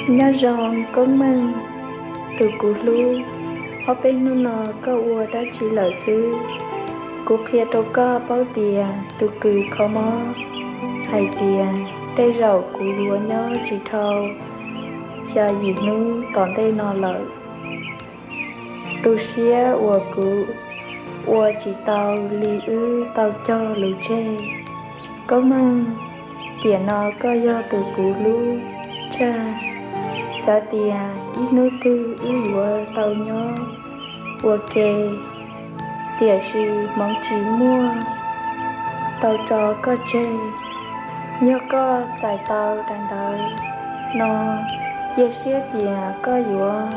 Nyob zoo Koob Meej, tus kuv hlub, ob peb hnub no koj ua dab tsi lawm xwb? Kuv qhia rau koj paub tias tus kws kho mob hais tias tej zaum kuv yuav nyob tsis dhau xya yim hnub tom ntej no lawm. Tu siab uas kuv ua tsis tau li wb tau cog lus tseg. Koob Meej, tiam no koj yog tus kuv hlub tshaj, xav tias ib hnub twg wb yuav tau nyob ua ke, tiam sis hmoov tsis muaj tau tso koj tseg. Yog koj txais tau daim ntawv no, cia siab tias koj yuav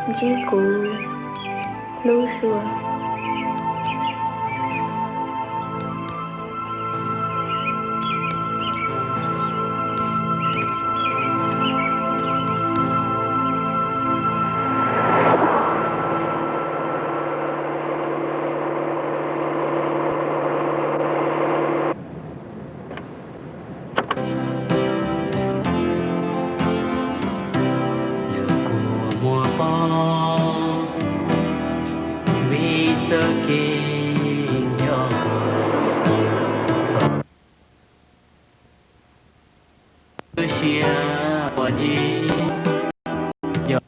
ntsib kuv hlub suav. Yog kuv muaj pob, vim txoj kev nco txog siab ua dib, yog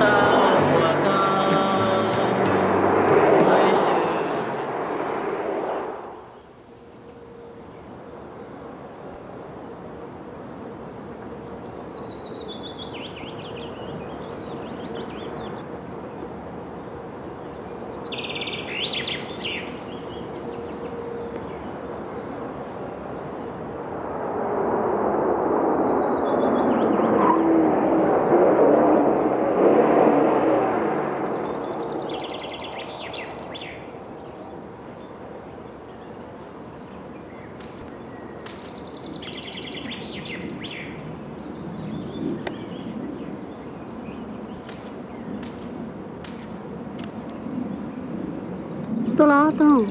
tau ua koj. Tuaj los Toog.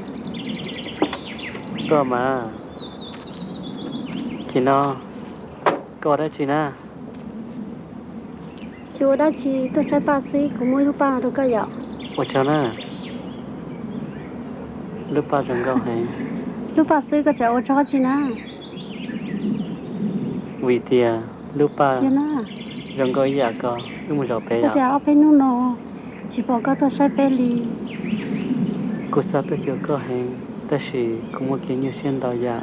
Tuaj mas. Chim no koj ua dab tsi na? Tsis ua dab tsi, tuaj saib paj xwb, kuv muab lub paj rau koj yom. Ua tsaug na. Lub paj zoo nkauj heev. Lub paj xwb koj tseem ua tsaug dab tsi na? Vim tias lub paj zoo nkauj ib yam ko, wb mus zaum pem yom. Tias ob peb hnub no tsis pom koj tuaj saib peb li. Kuv xav tuaj xyuas koj heev, tab sis kuv muaj kev nyuaj siab ntau yam.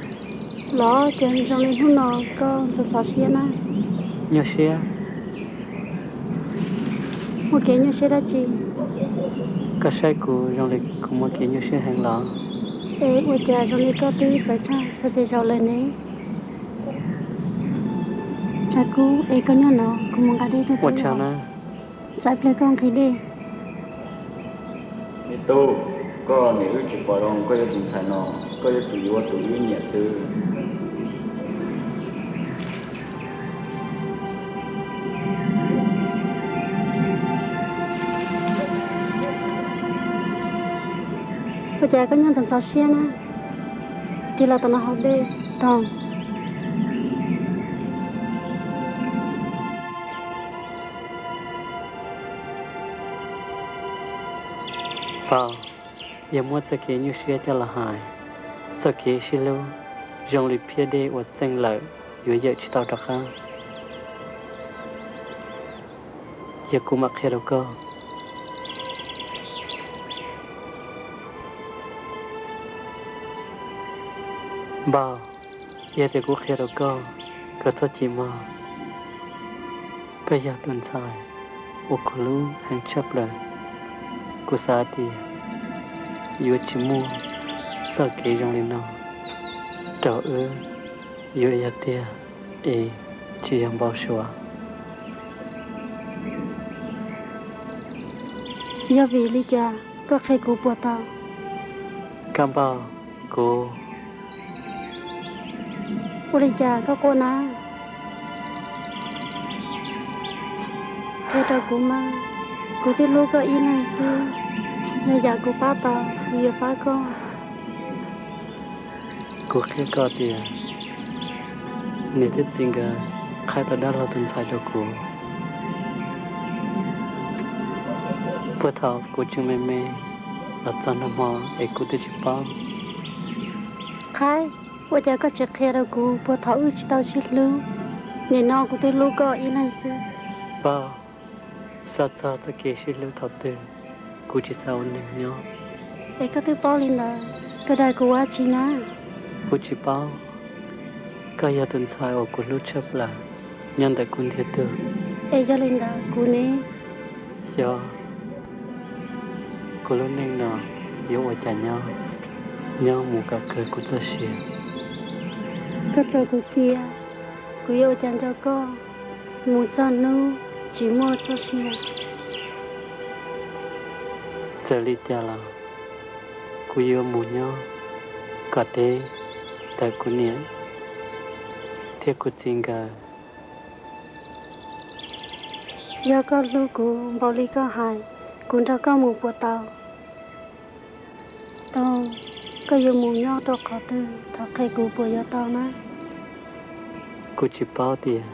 Los ces zoo li hnub no koj ntxhov ntxhov siab na? Nyuaj siab. Muaj kev nyuaj siab dab tsi? Koj saib kuv zoo li kuv muaj kev nyuaj siab heev los? Es ua cas zoo li koj twb txawv tshaj txhua txhia zaus lawm ne? Tshav kub es koj nyob no, kuv mus nqa dej tuaj. Ua tsaug na. Txav pliag koj nqhis dej. Me tub, koj niam wb tsis pom zoo, koj yuav tus ntxhais no, koj yuav tus yuav tus wb nyiam xwb. Ua cas koj nyob ntxhov ntxhov siab na? Tig los tom no haus dej. Toog. Pog, yog muab txoj kev nyuaj siab coj los hais, txoj kev sib hlub zoo li phiab dej uas txeej lawm yuav yawm tsis tau rov qab. Yog kuv mam qhia rau koj. Npawg, yog tias kuv qhia rau koj, koj txhob chim mog. Koj yog tus ntxhais uas kuv hlub heev tshaj plaws. Kuv xav tias yuav tsis muaj txoj kev zoo li no rau wb, yuav yog tiag es tsis yog npau suav. Yog vim li cas koj qhia kuv puas tau? Koj npawg, kuv... Ua li cas koj quaj na? Qhia rau kuv mas, kuv twb hlub koj ib leeg xwb, yog yam kuv pab tau, kuv yuav pab koj. Kuv qhia koj tias Niam thiab txiv nkawd qhaib tau dab laug tus ntxhais rau kuv. Puag thaum kuv tseem me me los txog nag hmo es kuv twb tsis paub. Qhaib, ua cas koj tsis qhia rau kuv puag thaum wb tsis tau sib hlub? Nim no kuv twb hlub koj ib leeg xwb. Paub, xav txog txoj kev sib hlub thaum twg, kuv tsis xav ua neeg nyob. Es koj twb paub li ntawd, koj dag kuv ua dab tsi na? Kuv tsis paub. Koj yog tus ntxhais uas kuv hlub tshaj plaws nyob ntawm kuv ntiag tug. Es yog li ntawd kuv ne? Xyov kuv lub neej no yuav ua cas nyob, nyob mus kom kawg kuv txoj sia. Koj tso kuv cia, kuv yuav ua cas nco koj mus txog hnub tsis muaj txoj sia. Txawm li cas los kuv yuav mus nyob kom deb ntawm kuv niam thiab kuv txiv nkawd. Yog koj hlub kuv npaum li koj hais, kuv nrog koj mus puas tau? Tau, koj yuav mus nyob rau qhov twg, thov qhia kuv puas yuav tau na? Kuv tsis paub tias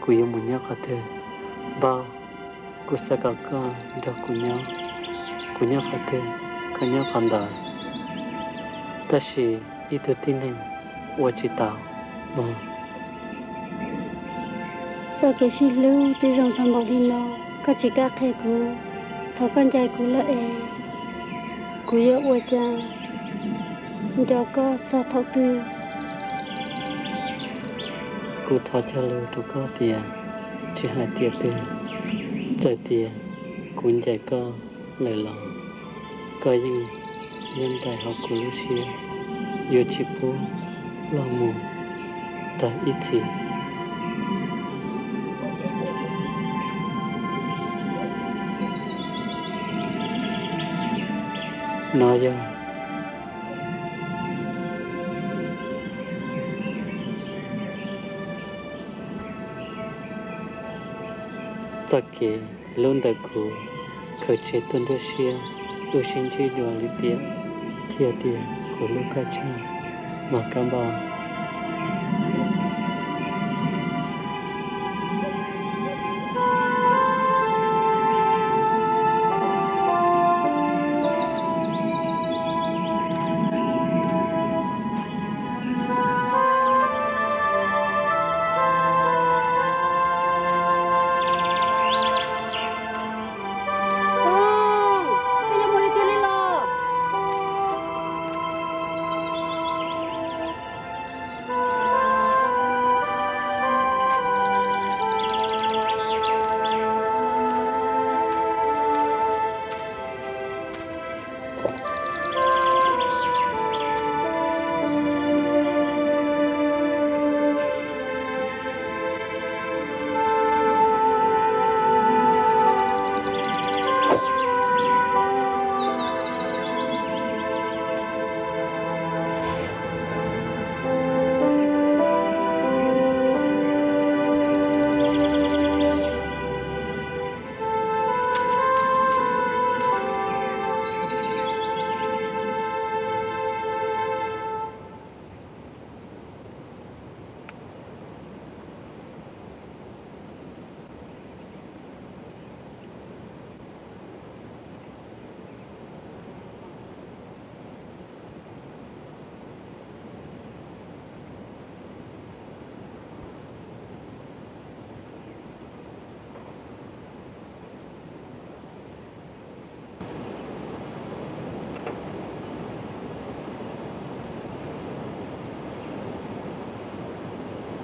kuv yuav mus nyob qhov twg. Npauj, kuv xav kom koj nrog kuv nyob, kuv nyob qhov twg koj nyob qhov ntawd. Tab sis ib tug tib neeg ua tsis tau mog. Txoj kev sib hlub twb zoo tau npaum li no, koj tsis kam qhia kuv, thov koj ncaim kuv lawm es kuv yuav ua cas nco koj txog thaum twg? Kuv thov cog lus rau koj tias tsis hais tiam twg, txawm tias kuv ncaim koj lawm los koj yeej nyob nraim hauv kuv lub siab, yuav tsis pub luag mus tag ib txhis. No yog txoj kev hlub ntawm kuv khaws tseg tuaj nruab siab, wb sib ntsib dua lwm tiam, qhia tias kuv hlub koj tshaj mog Kab Npauj.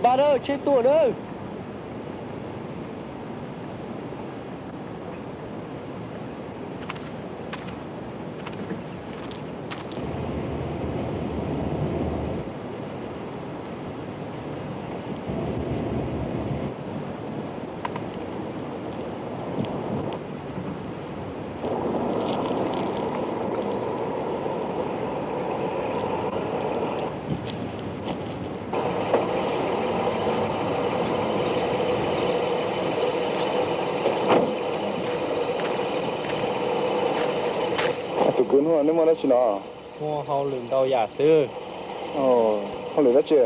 Npaj nawb, tsheb tuaj nawb. Tus kwv, hnub no nej muaj dab tsi no? Muaj hauj lwm ntau yam xwb. Hauj lwm dab tsi?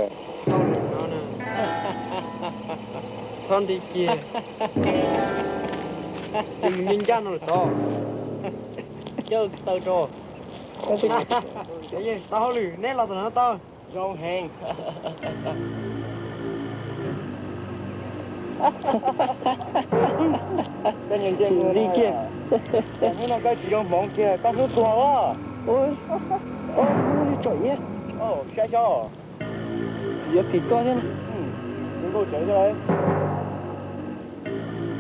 Txhob nti kiag. Ces mus ncaj ncaj no lawm tod. Coj taw rau. Tau hauj lwm, neb los tom no tau. Zoo heev. Koj nti kiag. Hnub no koj tsis zoo hmoov kiag, koj hnub tuag os. Ua, ua, tsom iab. Saib xyov. Tsis yuav phim koj thiab. Zoo nkauj tsev xwb.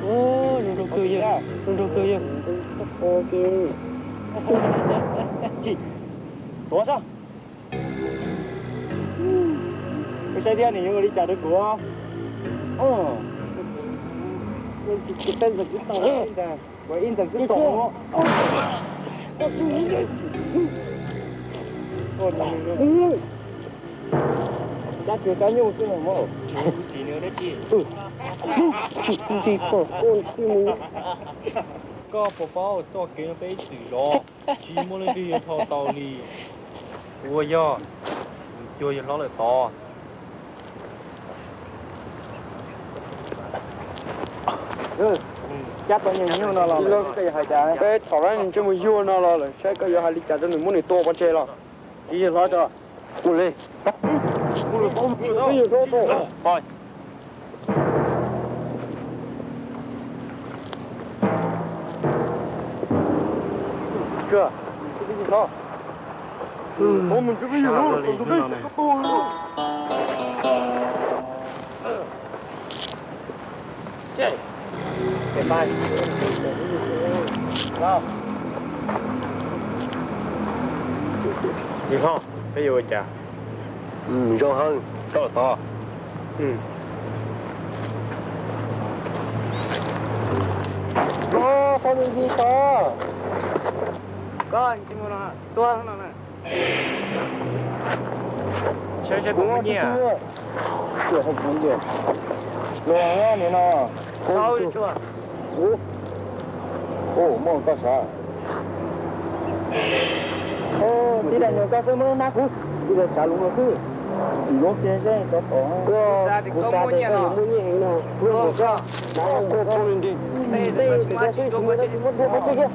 Zoo nkauj kawg yawg, zoo nkauj kawg yawg. Tuav xwb. Koj saib thiab nws yuav ua li cas rau kuv. Ua ib ntxees twb tau. Dab tsuag kab nyuj xwb no. Tsis nti koj. Koj puas paub txoj kev no peb ib txwm zov, tsis muaj leej twg yuav dhau tau li. Ua yog, mus cuag yawg hlob lawm tod. Cab tau nyuag nyuj no los koj yuav hais cas? Peb thaum nws ntsej muag yuag no los lawm, saib koj yuav hais li cas rau nws, muab nws tua pov tseg los? Tsis yawg hlob tso. Ua li. Yawg hlob, peb yuav ua cas? Zoo heev, koj tod. Koj txhob nti nti tod. Koj ntsej muag no tuag no na. Saib saib puas muaj nyiaj. Luag nim no. Muaj koj sav. Tib daim nyuag koj xwb muab nab kuv, tib daim tsav lus no xwb. Lov ke seb tov tod. Kuv xav tias koj yuav muaj nyiaj heev no. Kuv poob li nti. Tej koj xwb, muab dua pov tseg kiag.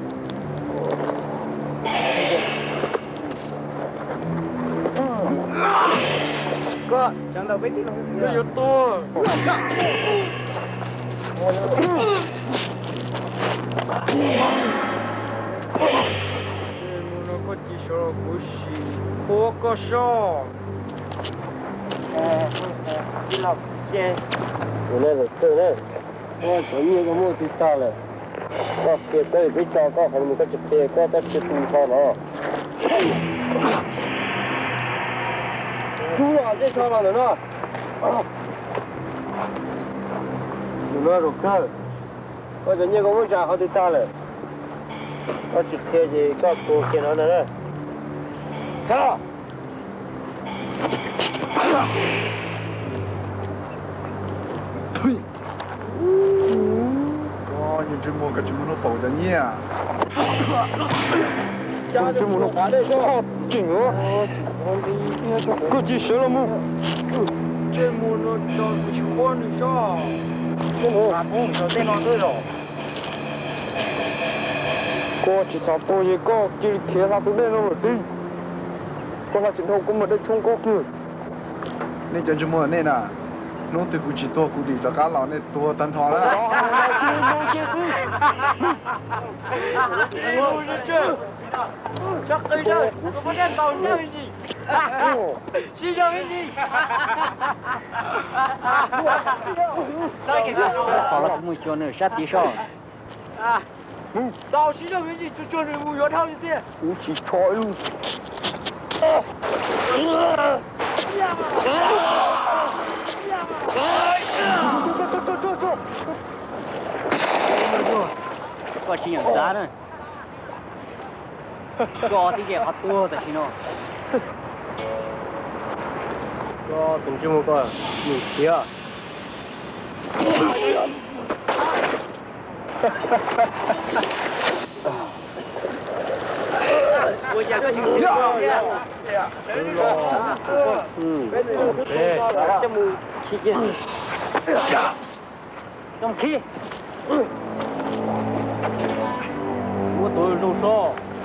Koj sawv ntawm peb tij laug, koj yuav tuag. Ntsej muag no koj cia sawv los kuv sim khuab koj soj. Tij laug, ces tus no zaum kawg na. Koj cov nyiaj koj muaj twg tag lawm? Koj qhia koj peb tso koj qhov no mus, koj tsis qhia koj txoj sia tu nrho no. Rub los zej tso los ntawm no. Tus no zaum kawg. Koj cov nyiaj koj muab tsa qhov twg tag lawm? Koj tsis qhia ces koj tua kiag no ntag na. Tso. Koj ntsej muag, koj tsis muaj hnub pom cov nyiaj. Ntsej muag no tseem koj cia sawv los mus. Ntsej muag no tso kuv tsis quab nws soj. Tej no xwb los. Koj tsis xav tuag ces koj cia li khiav hla tus dej no lawm tiag. Koj hla tsis dhau koj mam dej tshoob koj kiag. Nej cov ntsej muag nej na, hnub twg kuv tsis tuag kuv dim rov qab los nej tuag tag nrho na. Pom los mus xyuas nws sab tid soj. Tau sib zog me ntsis tsuag tsuag nws mus yuav dhau li tiag. Kuv tsis tsho ib lub. Koj tsis nyeem xav na. Koj tib ce qhov tuag tam sim no. Koj tus ntsej muag koj nim khiav. Coj mus khi. Muab tus zoo so.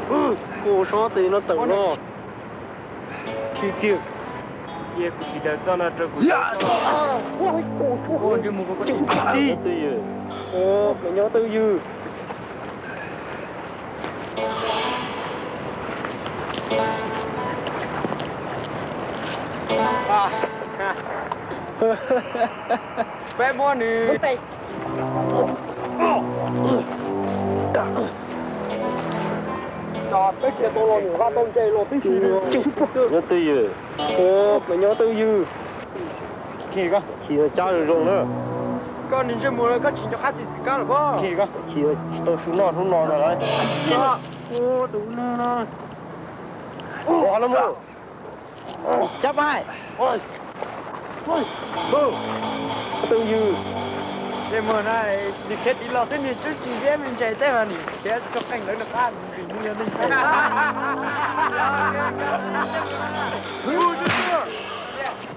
Kuv so tes no tawm los. Khi kiag. Cia kuv sawv daws txog no rau kuv. Ntsej muag kuv tib. Nyob twj ywm. Peb muab nws. Peb kiag tau los nyuam qab tau ntses los tib si. Nyob twj ywm. Nyob twj ywm. Khi koj khi cab zoo zoo na. Koj niag ntsej muag koj tsis nco qab txiv xwm kab los pob. Khi koj khi tsis tau su noj hnub no na. Tus neeg no. Cab pais. Twj ywm. Ntsej muag no nws khiav tiv los xwb nws twb tsis ziab me ntses tej mas nws khiav tso qeej lawv nram qab nws nws yog neeg ntses.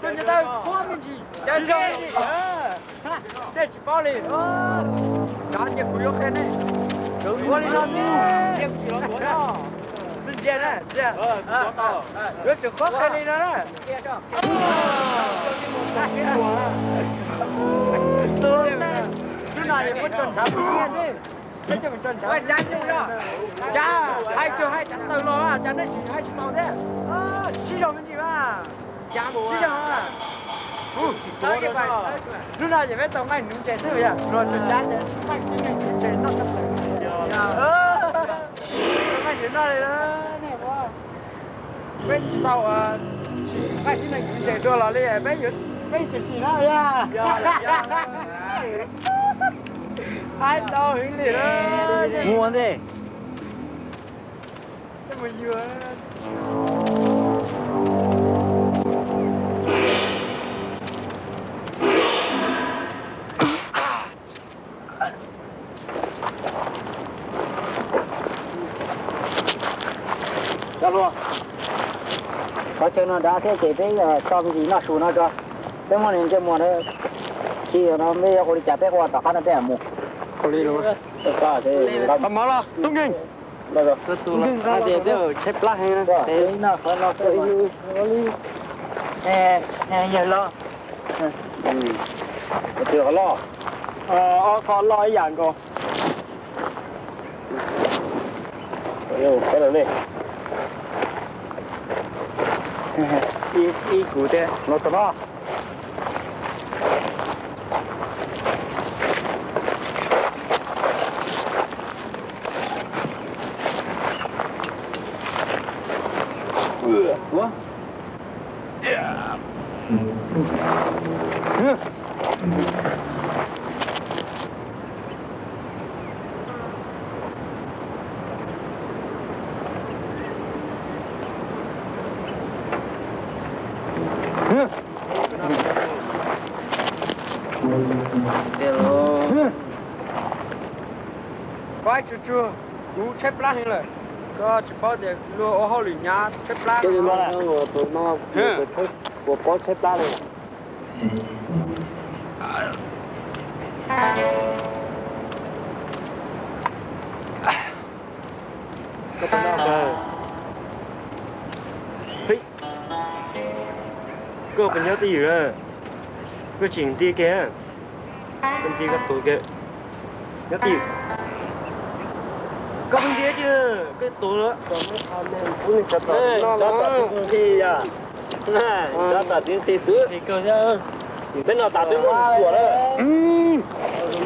Tus ntsej muag qhuav me ntsis, cov zoo me ntsis. Tej tsis paub li. Cov cia kuv yuav qhia nej. Ua li no xwb, cia kuv tsis los ua no. Ntsia na, ntsia. Yuav tsum qhuav qhia li no na. Hnub no yog muab tso ntshav pub nyiaj xwb. Cab hais tsuag hais cov taw los, cov nej tsis hais tsis tau thiab. Sib zog me ntsis mas. Sib zog. Hnub no ces peb tau nqaij nuv ntses xwb yog luag tseem cab ces nqaij tib neeg nuv ntses noj tshaj plaws. Nqaij nuv noj li na. Peb tsis tau sim nqaij tib neeg nuv ntses dua los li, peb yuav, peb sim sim no yog. Haib ntau heev li na. Muaj ntej. Qhov chaw no dav thiab ces peb tso me ntsis noj su no tso. Peb muab nws ntsej muag khi no peb yuav ua li cas peb ua tom qab no peb mus. Ua li los. Mov los tub nkeeg. Tias tshaib plab heev. Yawg los. Qhov loj ib yam nkaus. Ib kuv thiab los tom no. Koj tsuag tsuag, kuv tshaib plab heev lawm. Koj tsis paub tias luag ua hauj lwm hnyav tshaib plab. Tus no puas paub tshaib plab li? Koj puas nyob twj ywm na? Koj tseem nti kiag, koj nti koj tuav kiag. Nyob twj ywm. Koj nti tsis, koj tuav lawm. Cov tom nqi yog, cov tom tib nqi xwb. Peb no tas twb muaj suam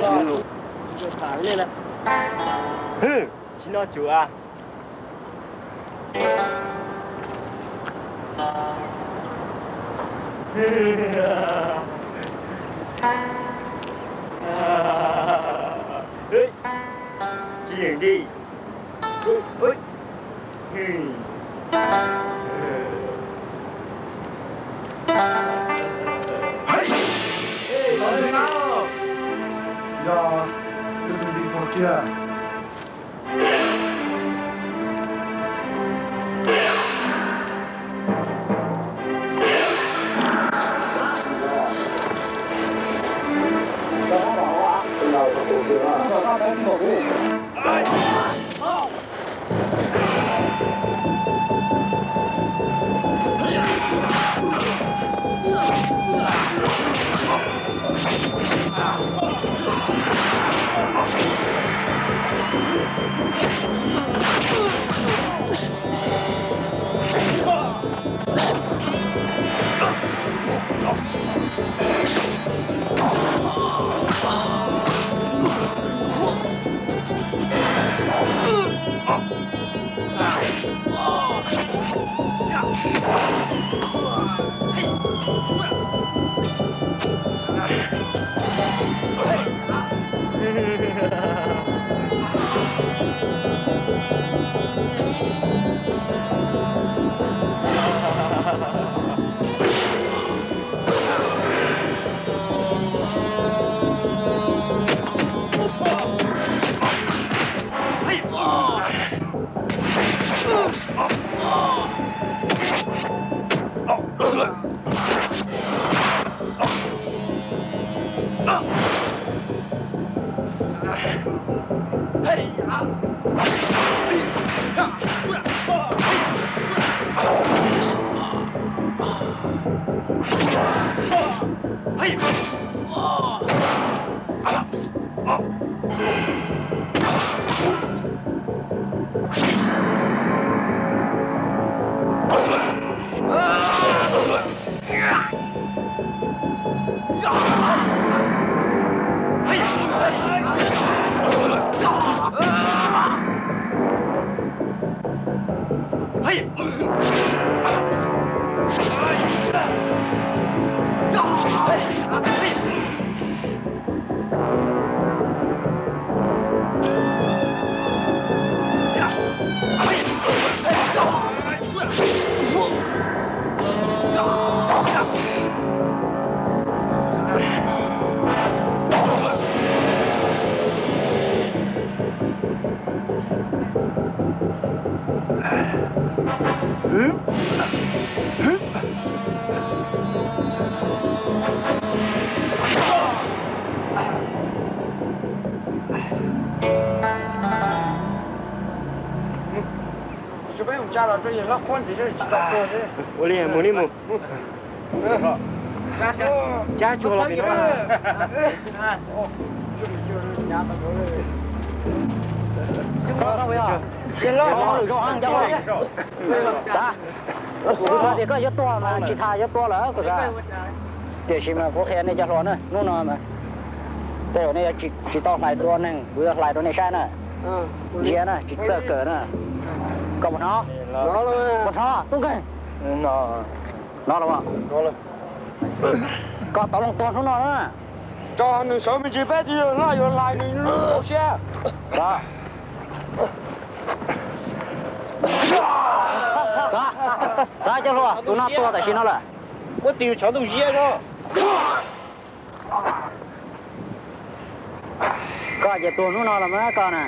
lawm. Tsis noj tsuav. Tsis yeem nti. Yog, tus nti tuag kiag. Ua li mus li mus. Cab tsuag los pem no. Xav, kuv xav tias koj yuav tuag mas tsis tas yuav tuag lawm kuv xav. Tiam sis mas kuv qhia nej cov hluas na, hnub no mas tej zaum nej yuav tsis tau hlais dua neeg, kuv yuav hlais rau nej saib na. Ntsia na, tsis txawj kawm na. Koj puas hnov? Puas hnov tub nkeeg? Hnov los? Koj tau loo tuag hnub no na. Tso nws sawv me ntsis peb thiaj li yuav hlais nws lub siab. Xav, xav cov hluas, tus no tuag tam sim no lawm. Muab tis tshav ntuj ziab no. Koj ces tuag hnub no los mas koj na.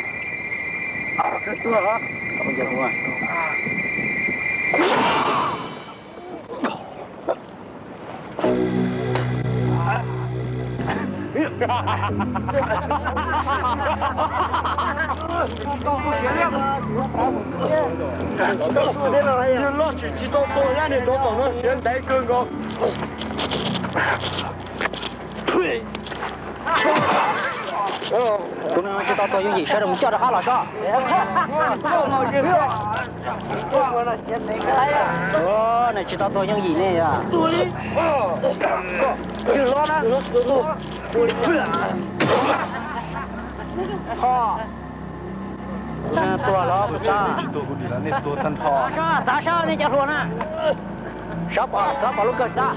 Loj tsis tsis tau tuag, yog nws tuag tom no siav ntaiv kawg nkaus. Tus no tsis tau tuag yooj yim, sawv daws mus coj rov qab los sob. Nws tsis tau tuag yooj yim ne yog. Tuag los kuv xav. Xav sab nej cov hluas na. Xav pom, xav pom lub kawg xav.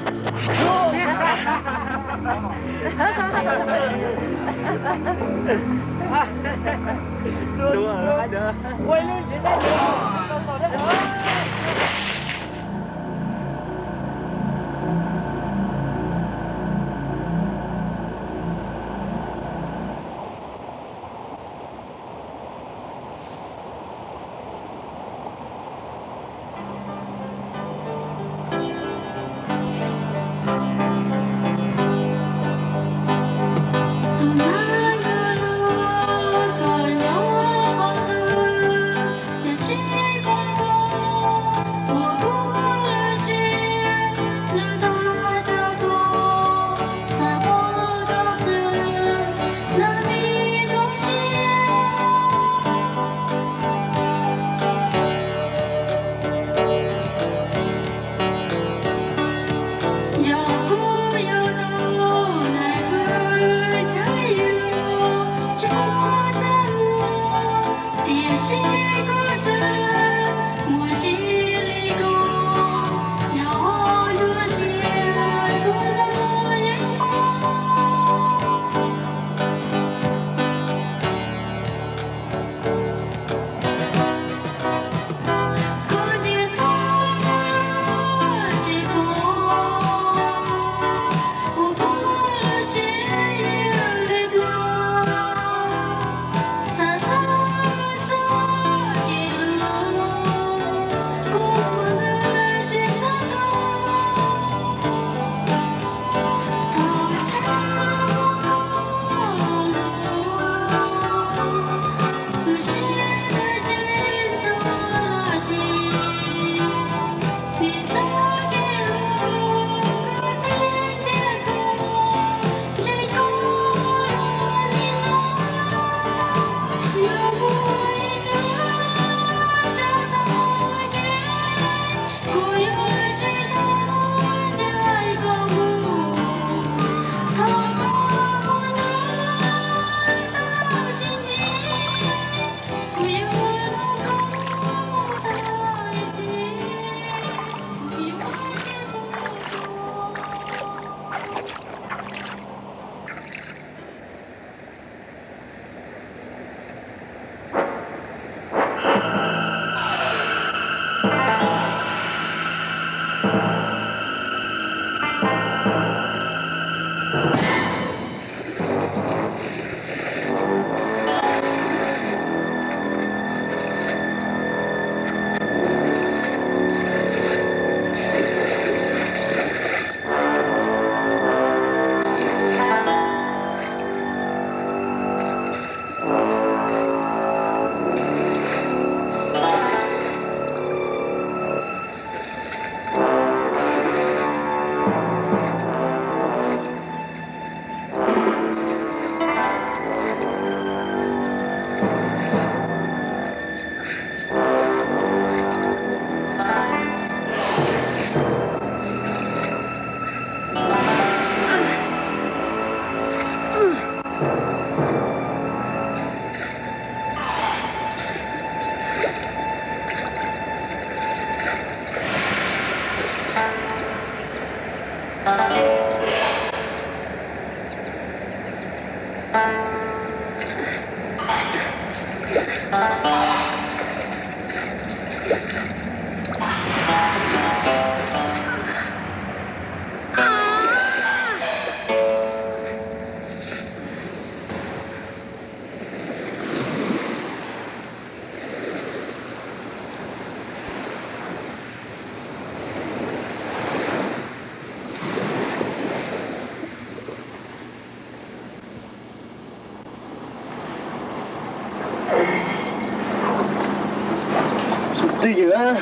Twj ywm.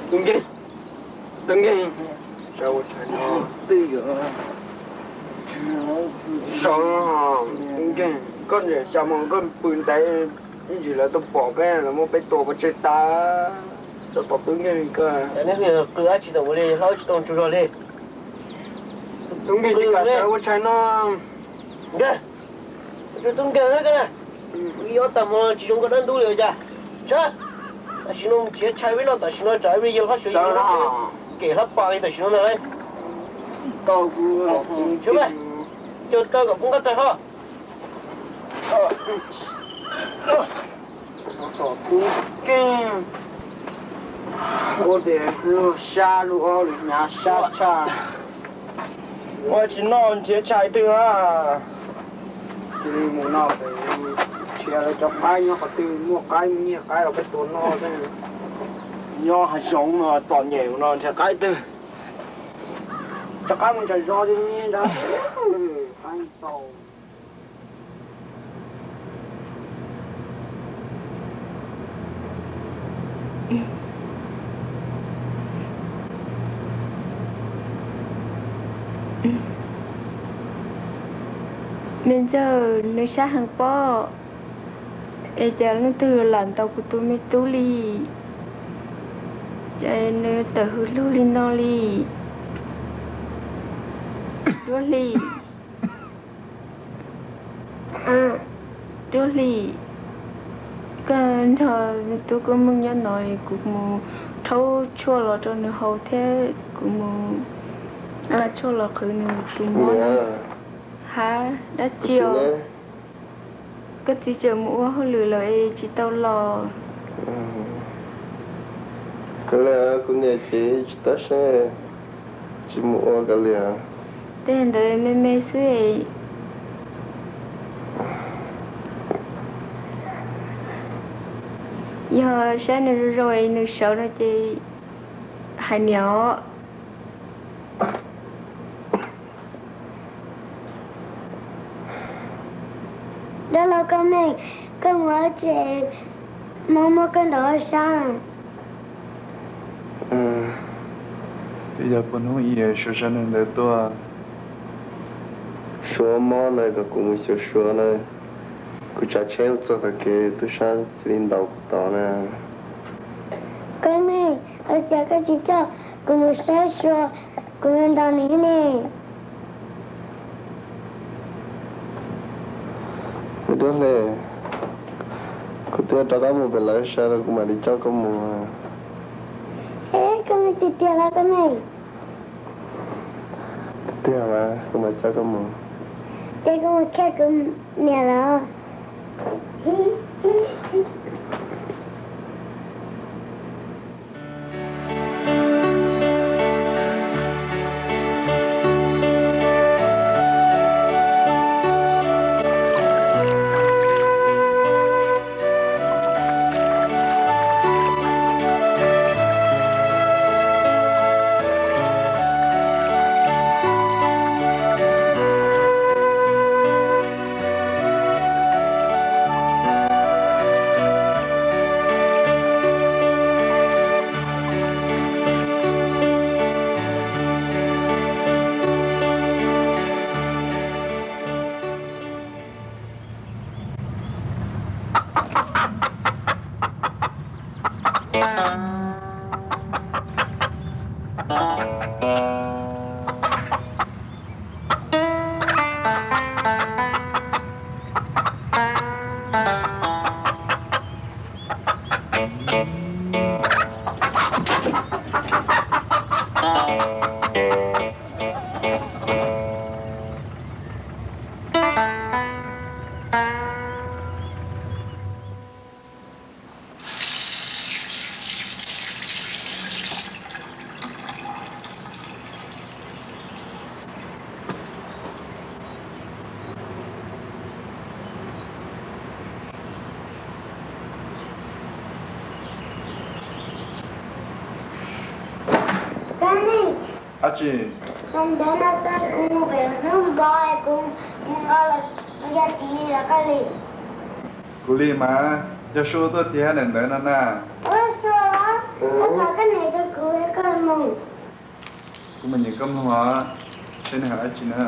Tub Nkeeg, Tub Nkeeg, Tub Nkeeg, koj niam xya mus koj pw ntev ib ntsis lawv tuaj pom peb lawv muab peb tua pov tseg tas. Tso tom Tub Nkeeg li koj. Qw dab tsi tom ua li hlob tsis tau tsaug zog li. Tub Nkeeg tsis kam sawv ua tshais no. Nkawd, Tub Nkeeg, koj na, kuv ib ob tag hmo tsis zoo koj dab ntub li ua cas? Sawv. Tam sim no mus txiav tshais peb noj, tam sim no tsam peb yog hlob suav yim kem hlab pas li tam sim no ntag. Coj tawg kom poob qab tawg hlo. Ua tias sab lub hnyav sab tshaj. Ua tsis noj nrhiav tshais twg a. Cia li mus noj, nrhiav lawv cov qaib nyob qhov twg muaj qaib muaj nyiaj qaib los peb tua noj xwb. Nyob hav zoov no txom nyem no nrhiav qaib twg. Cov qaib mus ntsam zos li nrad, qaib tau. Me ntxawg, nws sab heev pob, es cas leej twg lam ntaus kuv tus me tub li, ces nws tawm hws lug li no li. Duab Hli, Duab Hli, koj nrog tub Koob Meej nyob no, kuv mus rhaub tshuaj los rau nws haus thiab kuv mus nqa tshuaj los qhwv nws tus mob. Hab, dab tsi os? Koj txiv tseem mus ua hauj lwm lawm es tsis tau los. Kav liam, kuv niam ces tsis tab seeb, tsis mus ua kav liam. Tej ntawd me me xwb. Yog saib nws zoo zoo es nws sawv no ces hais niam os. Dab laug Koob Meej, koj mus dab tsi, mob muab koj ntaus sab? Twb yog puag hnub ib suav sab neeg ntawd tuaj. Suav mob na, kom kuv mus xyuas suav na. Kuv tsav tsheb mus txog tom kev tub sab cia li ntaus kuv tod na. Koob Meej, ua cas koj tsis coj kuv mus saib suav, kuv yuav ntaus nws ne? Duab Hli, kuv twb rov qab mus pem lawv sab lawm, kuv mam li coj koj mus. Es koj mus tiag tiag los Koob Meej? Tiag tiag mas, kuv mam coj koj mus. Ces koj mus kiag kuv niam los. Dab tsi? Ntawd no kuv mus pem hnub npo kuv mus nqa los, yog txiv li los koj li? Kuv li mas, yog Sua tuaj tiag daim ntawv no na. Ua Sua los, koj thov koj niam rau kuv, koj mus. Kuv mus nyeem koj mloog os, seb nws hais dab tsi na.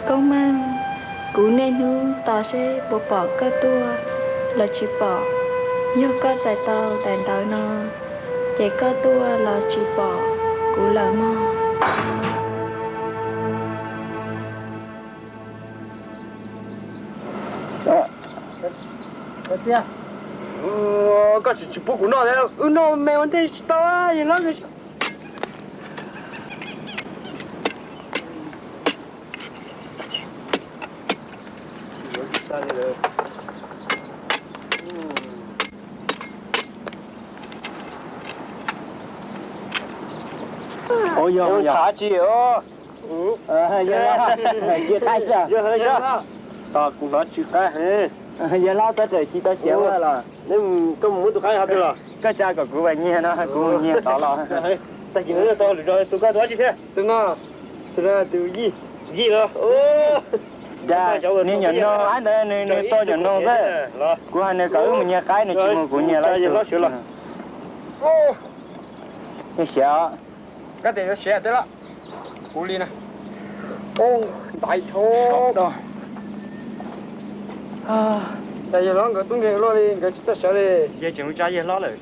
Koob Meej, kuv niaj hnub tos seb puas pom koj tuaj los tsis pom. Yog koj txais tau daim ntawv no, ces koj tuaj los tsis pom kuv lawm mog. Koj tsis, tsis pub kuv noj, wb noj me ua ntej tsis tau, yawg hlob. Ov, yog thav tsis, cia qaib xwb, tos kuv hnov tsw qaib. Yawg hlob, koj tseem tsis tau siav los? Koj mus muab tus qaib ho twg los? Koj tsa kom kuv vas nyiag no, kuv mus nyiag tod los. Tag kis tau lwm zaus tus koj tus dab tsi thiab? Tus no, tus no tus Yij, Yij los? Dag, nws nyuam noog ab ntawd, nws, nws tau nyuam noog xwb. Kuv hais nws kom wb mus nyiag qaib, nws tsis mus, kuv nyiag lawm. Siav. Koj tias yuav siav tiag los? Kuv li na. Ntaiv tho. Cas yawg hlob nkawd tub nkeeg luaj li, nkawd tsis txawj siav li. Yawg tseem mus tsa yawg hlob lawm.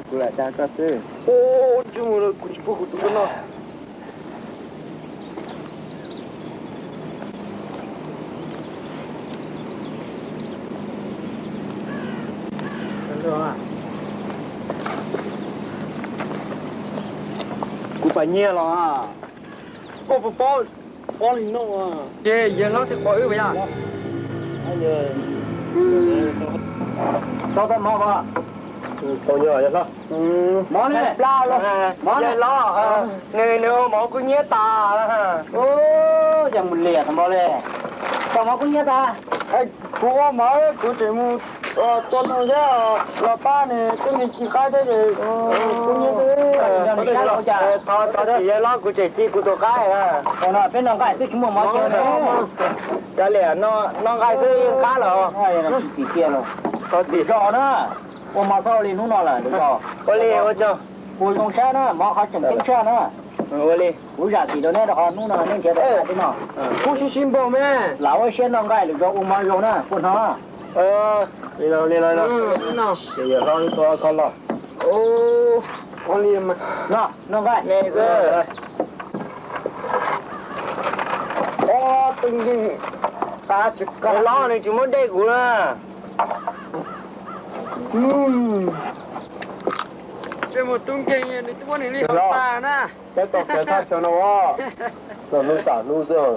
Kuv lam tsa koj xwb. Ntsej muag, kuv tsis pub kuv tus koj noj. Kuv pais nyiag los, koj puas paub, paub li no. Ces yawg hlob thiaj qhuas wb puas yog? Tau tau mov pas? Tau nyiaj yawg hlob. Mov ne, pla los? Mov ne los? Nws, nws ua mov kub hnyiab tas. Ua cas mus liam tau mov li? Tau mov kub hnyiab tas. Kuv ua mov, kuv tseem mus tua noog thiab los pab nws tub nkeeg ci qaib thiab ces kub hnyiab xwb. Thov txim yawg hlob, kuv tseem ci kuv tus qaib. Peb noj nqaij twb tsis muaj mov xwb. Cov liam noj nqaij xwb yeej qab lawm. Thov txim zos na, ua mov txhob ua li hnub no lawm. Ua li ua tsaug. Ua zoo sab na, mov qhov tseem ceeb tshaj na. Ua li. Kuv zam txim rau neb rau qhov hnub no neb nrhiav tau nqaij twb noj. Kuv sib sib npaug me. Lam ua siab noj nqaij lwm zaus ua mov zoo na, puas hnov? Li los li los. Yawg hlob tua kho los. Noj, noj nqaij. Tus hlob nws tsis muab dej kuv na. Ntsej muag tub nkeeg, nws twb muab nws li hauv tas na. Peb tau qias thaj chaw no, txog hnub tas hnub xwb.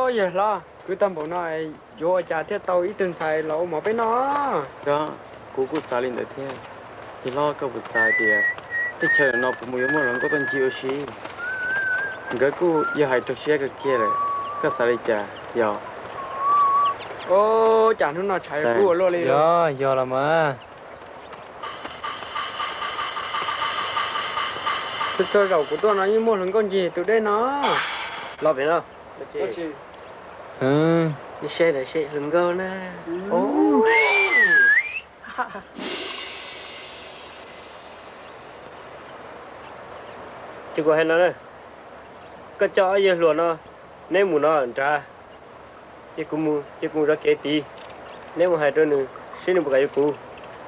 Yawg hlob, kwv tag npaum no yuav ua cas thiaj tau ib tug ntxhais los ua mov peb noj? Yog, kuv kuj xav li ntawd thiab. Yawg hlob, koj puas xav tias teb chaws no puas mus yuav muaj hluas nkauj tuaj ncig ua si? Nkawd kuj yog hais raug siab kawg kiag lawm. Koj xav li cas yog? Ua cas hnub no tshav kuj ua luaj li. Yog, yog los mas. Txhua zaus kuv tuaj no yeej muaj hluas nkauj ncig tus dej no. Los pem no. Saib ntawd seb hluas nkauj na. Ces kuv hais no na, koj coj ob yawg hluas no, neb mus no nrad, ces kuv mus, ces kuv mus zov kev tid. Neb mus hais rau nws seb nws puas kam yuav kuv.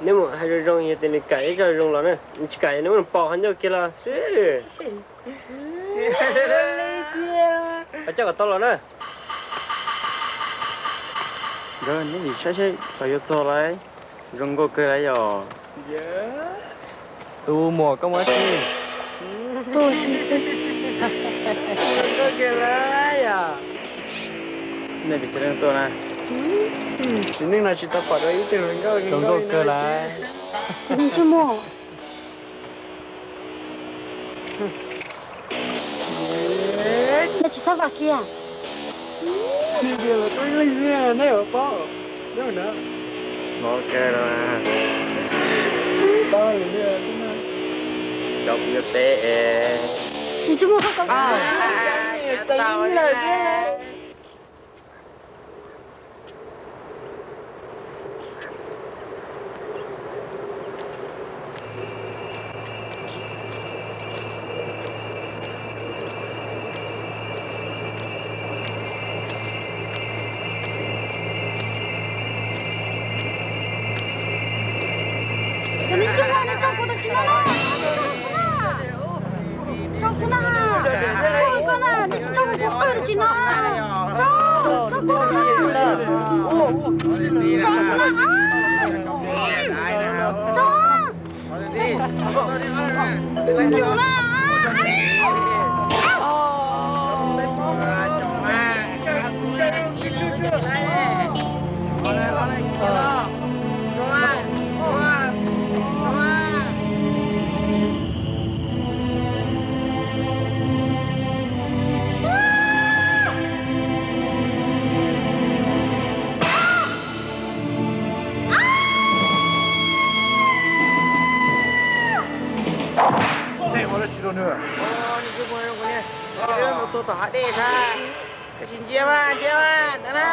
Neb mus hais zoo zoo, yog tias nws kam ib zaj zoo los na, nws tsis kam neb mus pom qhov ncauj kiag los xwb. Coj kom tau los na. Nkawd, neb nim saib saib kom yuav txog lawm. Zoo nkauj kawg lawm yom. Tus muam, koj mus dab tsi? Tuaj si. Zoo nkauj kawg lawm yom. Nej pes tsawg leej tuaj na? Sim neej no tsis tau pom dua ib tug hluas nkauj zoo nkauj kawg lawm. Ntsej muag, nej tsis txhob vam kiag. Xyov kuv yuav peb es. Ntsej muag, koj Neb tsis muaj, neb tso kuv tam sim no na. Tso kuv na, tso kuv na, neb tsis tso kuv, kuv qw tam sim no. Tso, tso kuv na, tso kuv na, tso. Ntsum na. Nej ua dab tsi rau nws? Mus tua tom hav dej sab. Koj tsis ntsia mas, ntsia mas, ntawd na.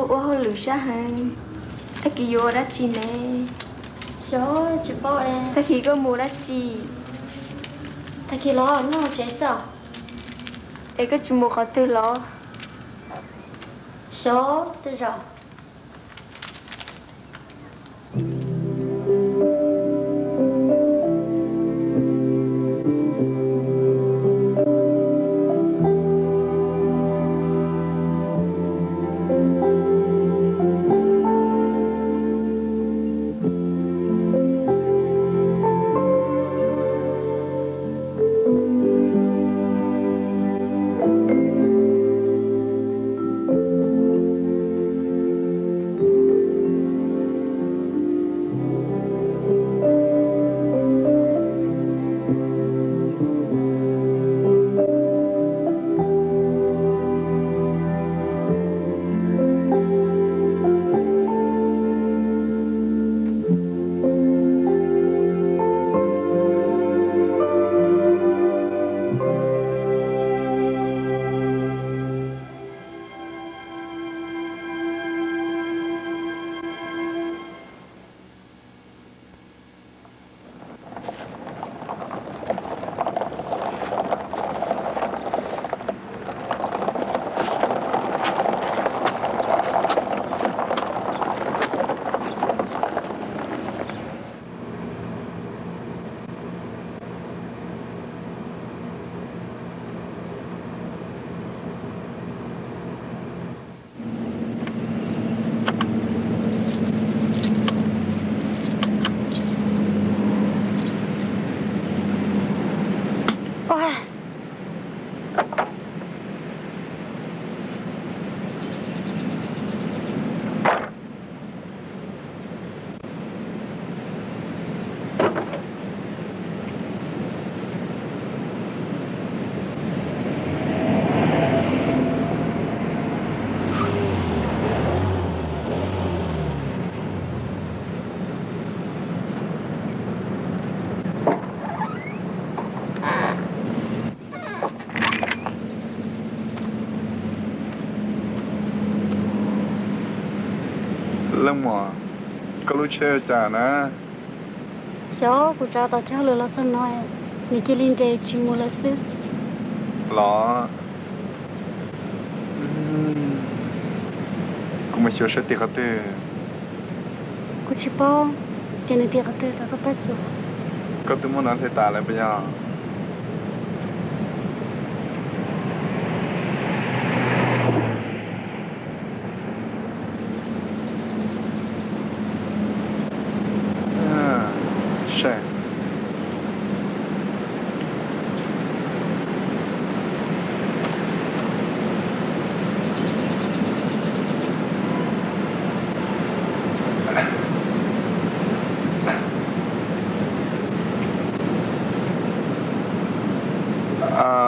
Ua hauj lwm sab heev, tag kis yuav ua dab tsi ne? Xyov, tsis paub es. Tag kis koj mus dab tsi? Tag kis los nyob hauv tsev xwb. Es koj tsis mus qhov twg los? Xyov tej zaum. Leej muam, koj lub tsheb ua cas na? Xyov kuv tsav tau cov hauj lwm los txog no, nws cia li nres tsis mus lawm xwb. Los, kuv mus xyuas saib tim qhov twg. Kuv tsis paub tias nws tim qhov twg, thov koj pab xyuas. Koj twb muab no hle tas lawm puas yog?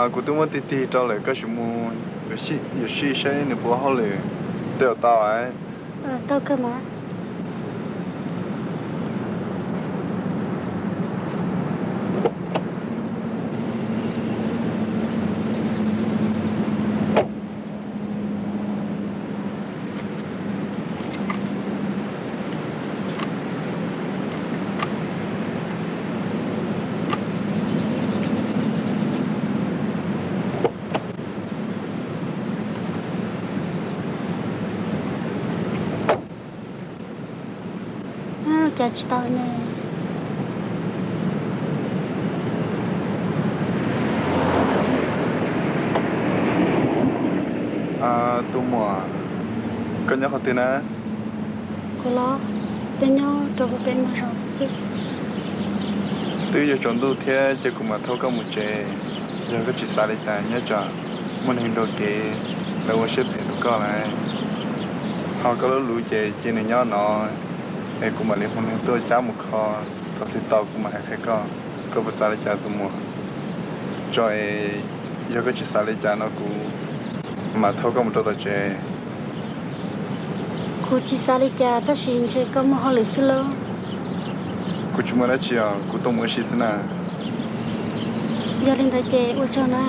Kuv twb muab tig tig rau lawm, koj sim mus yuav sij saib nws puas hauj lwm tej zaum tau. Tau kawg mas. Cas tsis tau ne? Tus muam, koj nyob qhov twg na? Kuv los, peb nyob rau puag pem no zos xwb. Twb yuav tsaus ntuj thiab, cia kuv mam thauj koj mus tsev. Yog koj tsis xav li cas nyob tso, muaj neeg nrog kev lawv ua siab phem rau koj lawm. Ho koj lub luv ces cia nws nyob no, es kuv mam li hu neeg tuaj cab mus kho. Thaum twg tau kuv mam hais qhia koj. Koj puas xav li cas tus muam? Tso es, yog koj tsis xav li cas no kuv mam thauj koj mus rau tom tsev. Kuv tsis xav li cas tab sis ntshe koj muaj hauj lwm xwb lauj. Kuv tsis muaj dab tsi os, kuv tuaj mus ua si xwb na. Yog li ntawd ces ua tsaug na.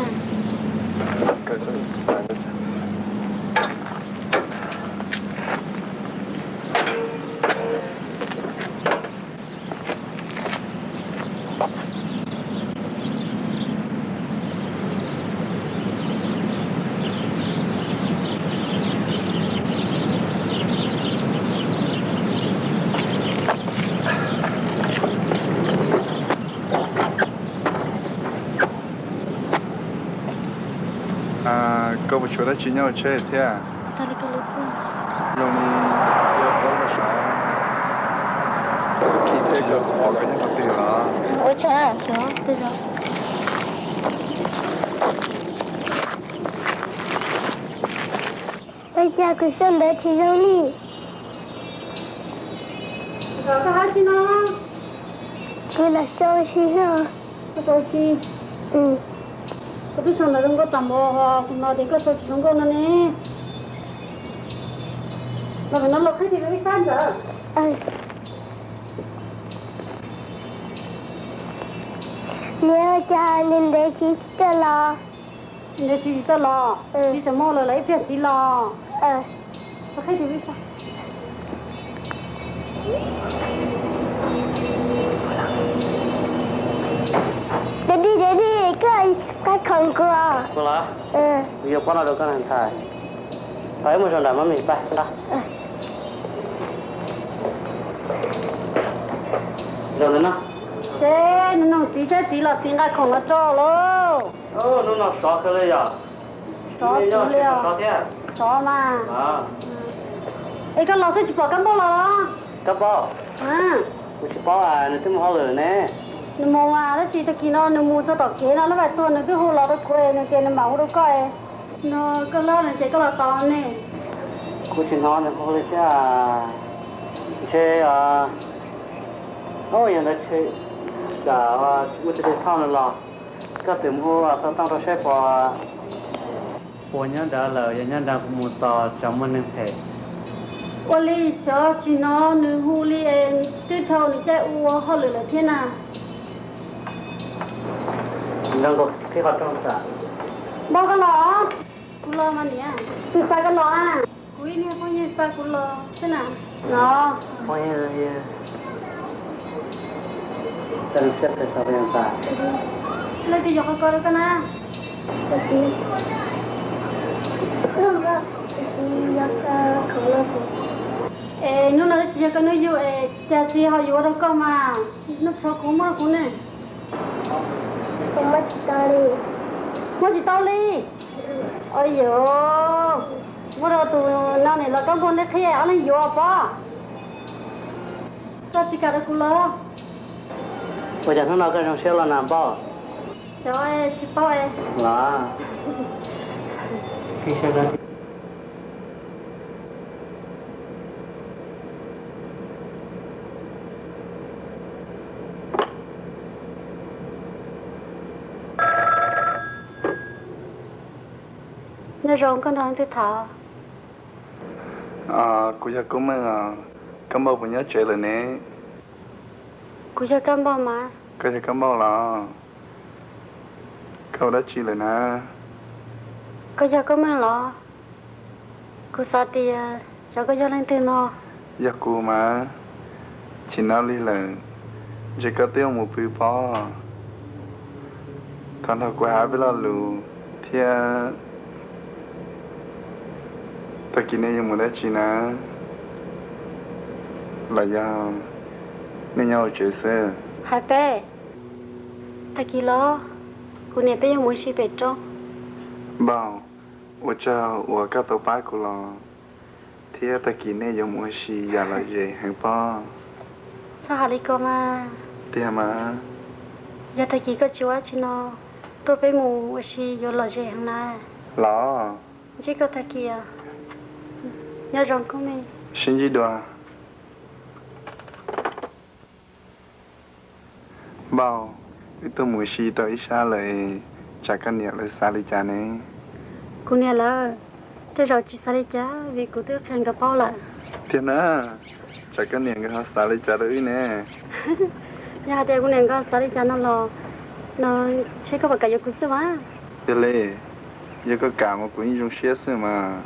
Koj puas tshuav dab tsi nyob hauv tsheb thiab? Zoo li yog koj los sav, koj khi tsheb koj pom koj nyob qhov twg los? Ua cas kuv xyov ntawd tsis zoo li? Koj hab tsi no? Kuv los sau si xwb. Koj sau si? Kuv twb sau ntawv zoo nkauj tag npaum ho kuv hnov tias koj sau tsis zoo nkauj no ne. Los pem no los qhib tis ib sab ntawd. Niam, cas ntev ntev tsis tawm los? Ntev tsis tawm los, tsis tseem muaj lawm, ib pliag txiv los. Daddy, daddy, koj nqa khoom kuv. Kuv los? Kuv yuav pob no rau koj na ntxhais. Pab ib mus zaum nram mami pab. Zaum ntawm no. Seb hnub no txiv saib txiv los txiv nqa khoom los rau lauj. Hnub no sov kawg li yom. Sov kuv li os. Sov mas. Es koj los xwb tsis pom Kab Npauj los? Kab Npauj? Kuv tsis paub, nws twb mus hauj lwm ne. Nws mus mas tab sis tag kis no nws mus txog tom kev no lub vaj tuag nws twb hu los rau kuv es nws tias nws mam hu rau koj. No koj lab nws ces koj los tos ne. Kuv tsis hnov nws hu li thiab. Ntshe, o, yog ntawd tsam muaj tus thauj nws los. Koj twb mus hu xov tooj rau saib puas, puas nyob nrad lawm, yog nyob nrad kuv mus tos tsam muaj neeg phem. Ua li xyov tsis hnov nws hu li es twb dhau nws caij ua hauj lwm lawm thiab na. Npauj koj los? Kuv los mas niam. Tus xav koj los a? Kuv ib niag phooj ywg xav kuv los xwb na. Los. Leej twg yuav qhov ko rau koj na? Es hnub no twb tsis yog koj hnub yug es cas txiv ho yuav ua rau koj mas. Noj tshuav kuv muab rau kuv ne. Muab tsis tau li. Au yog, muab rau tus no nim los koj muaj neb qhia ob leeg yuav pob. Koj tsis kam rau kuv los? Ua cas hnub no koj zoo siab los na Npauj? Xyov tsis paub. Los. Nyob zoo, koj nrog leej twg tham? Kuv yog Koob Meej os. Kab Npauj puas nyob tsev lawm ne? Kuv yog Kab Npauj mas. Koj yog Kab Npauj los? Koj ua dab tsi lawm na? Koj yog Koob Meej los? Kuv xav tias xyov koj yog leej twg no. Yog kuv mas, chim no lig lawm, ntshe koj twb yuav mus pw pob. Thov nrog kuv hais peb lo lus thiab. Tag kis nej yuav mus dab tsi na? Los yog nej nyob hauv tsev xwb? Hais peb, tag kis los kuv niam peb yuav mus ua si pem roob. Npauj, ua tsaug uas koj tau pab kuv los, thiab tag kis nej yuav mus ua si yam lom zem heev pob. Txhob hais li ko mas. Tiag mas. Yog tag kis koj tsis ua dab tsi no, tuaj peb mus ua si yuav lom zem heev na. Los. Ntsib koj tag kis, nyob zoo Koob Meej. Sib ntsib dua. Npauj, wb tuaj mus ua si tau ib sab lawm, tsam koj niam lawv xav li cas ne? Kuv niam lawv tej zaum tsis xav li cas vim kuv twb qhia nkawd paub lawm. Tiag na, tsam koj niam nkawd ho xav li cas rau wb ne? Yog hais tias kuv niam nkawd xav li cas no los, no, ntshe koj puas kam yuav kuv xwb mas. Yog li, yog koj kam mas kuv yeej zoo siab xwb mas.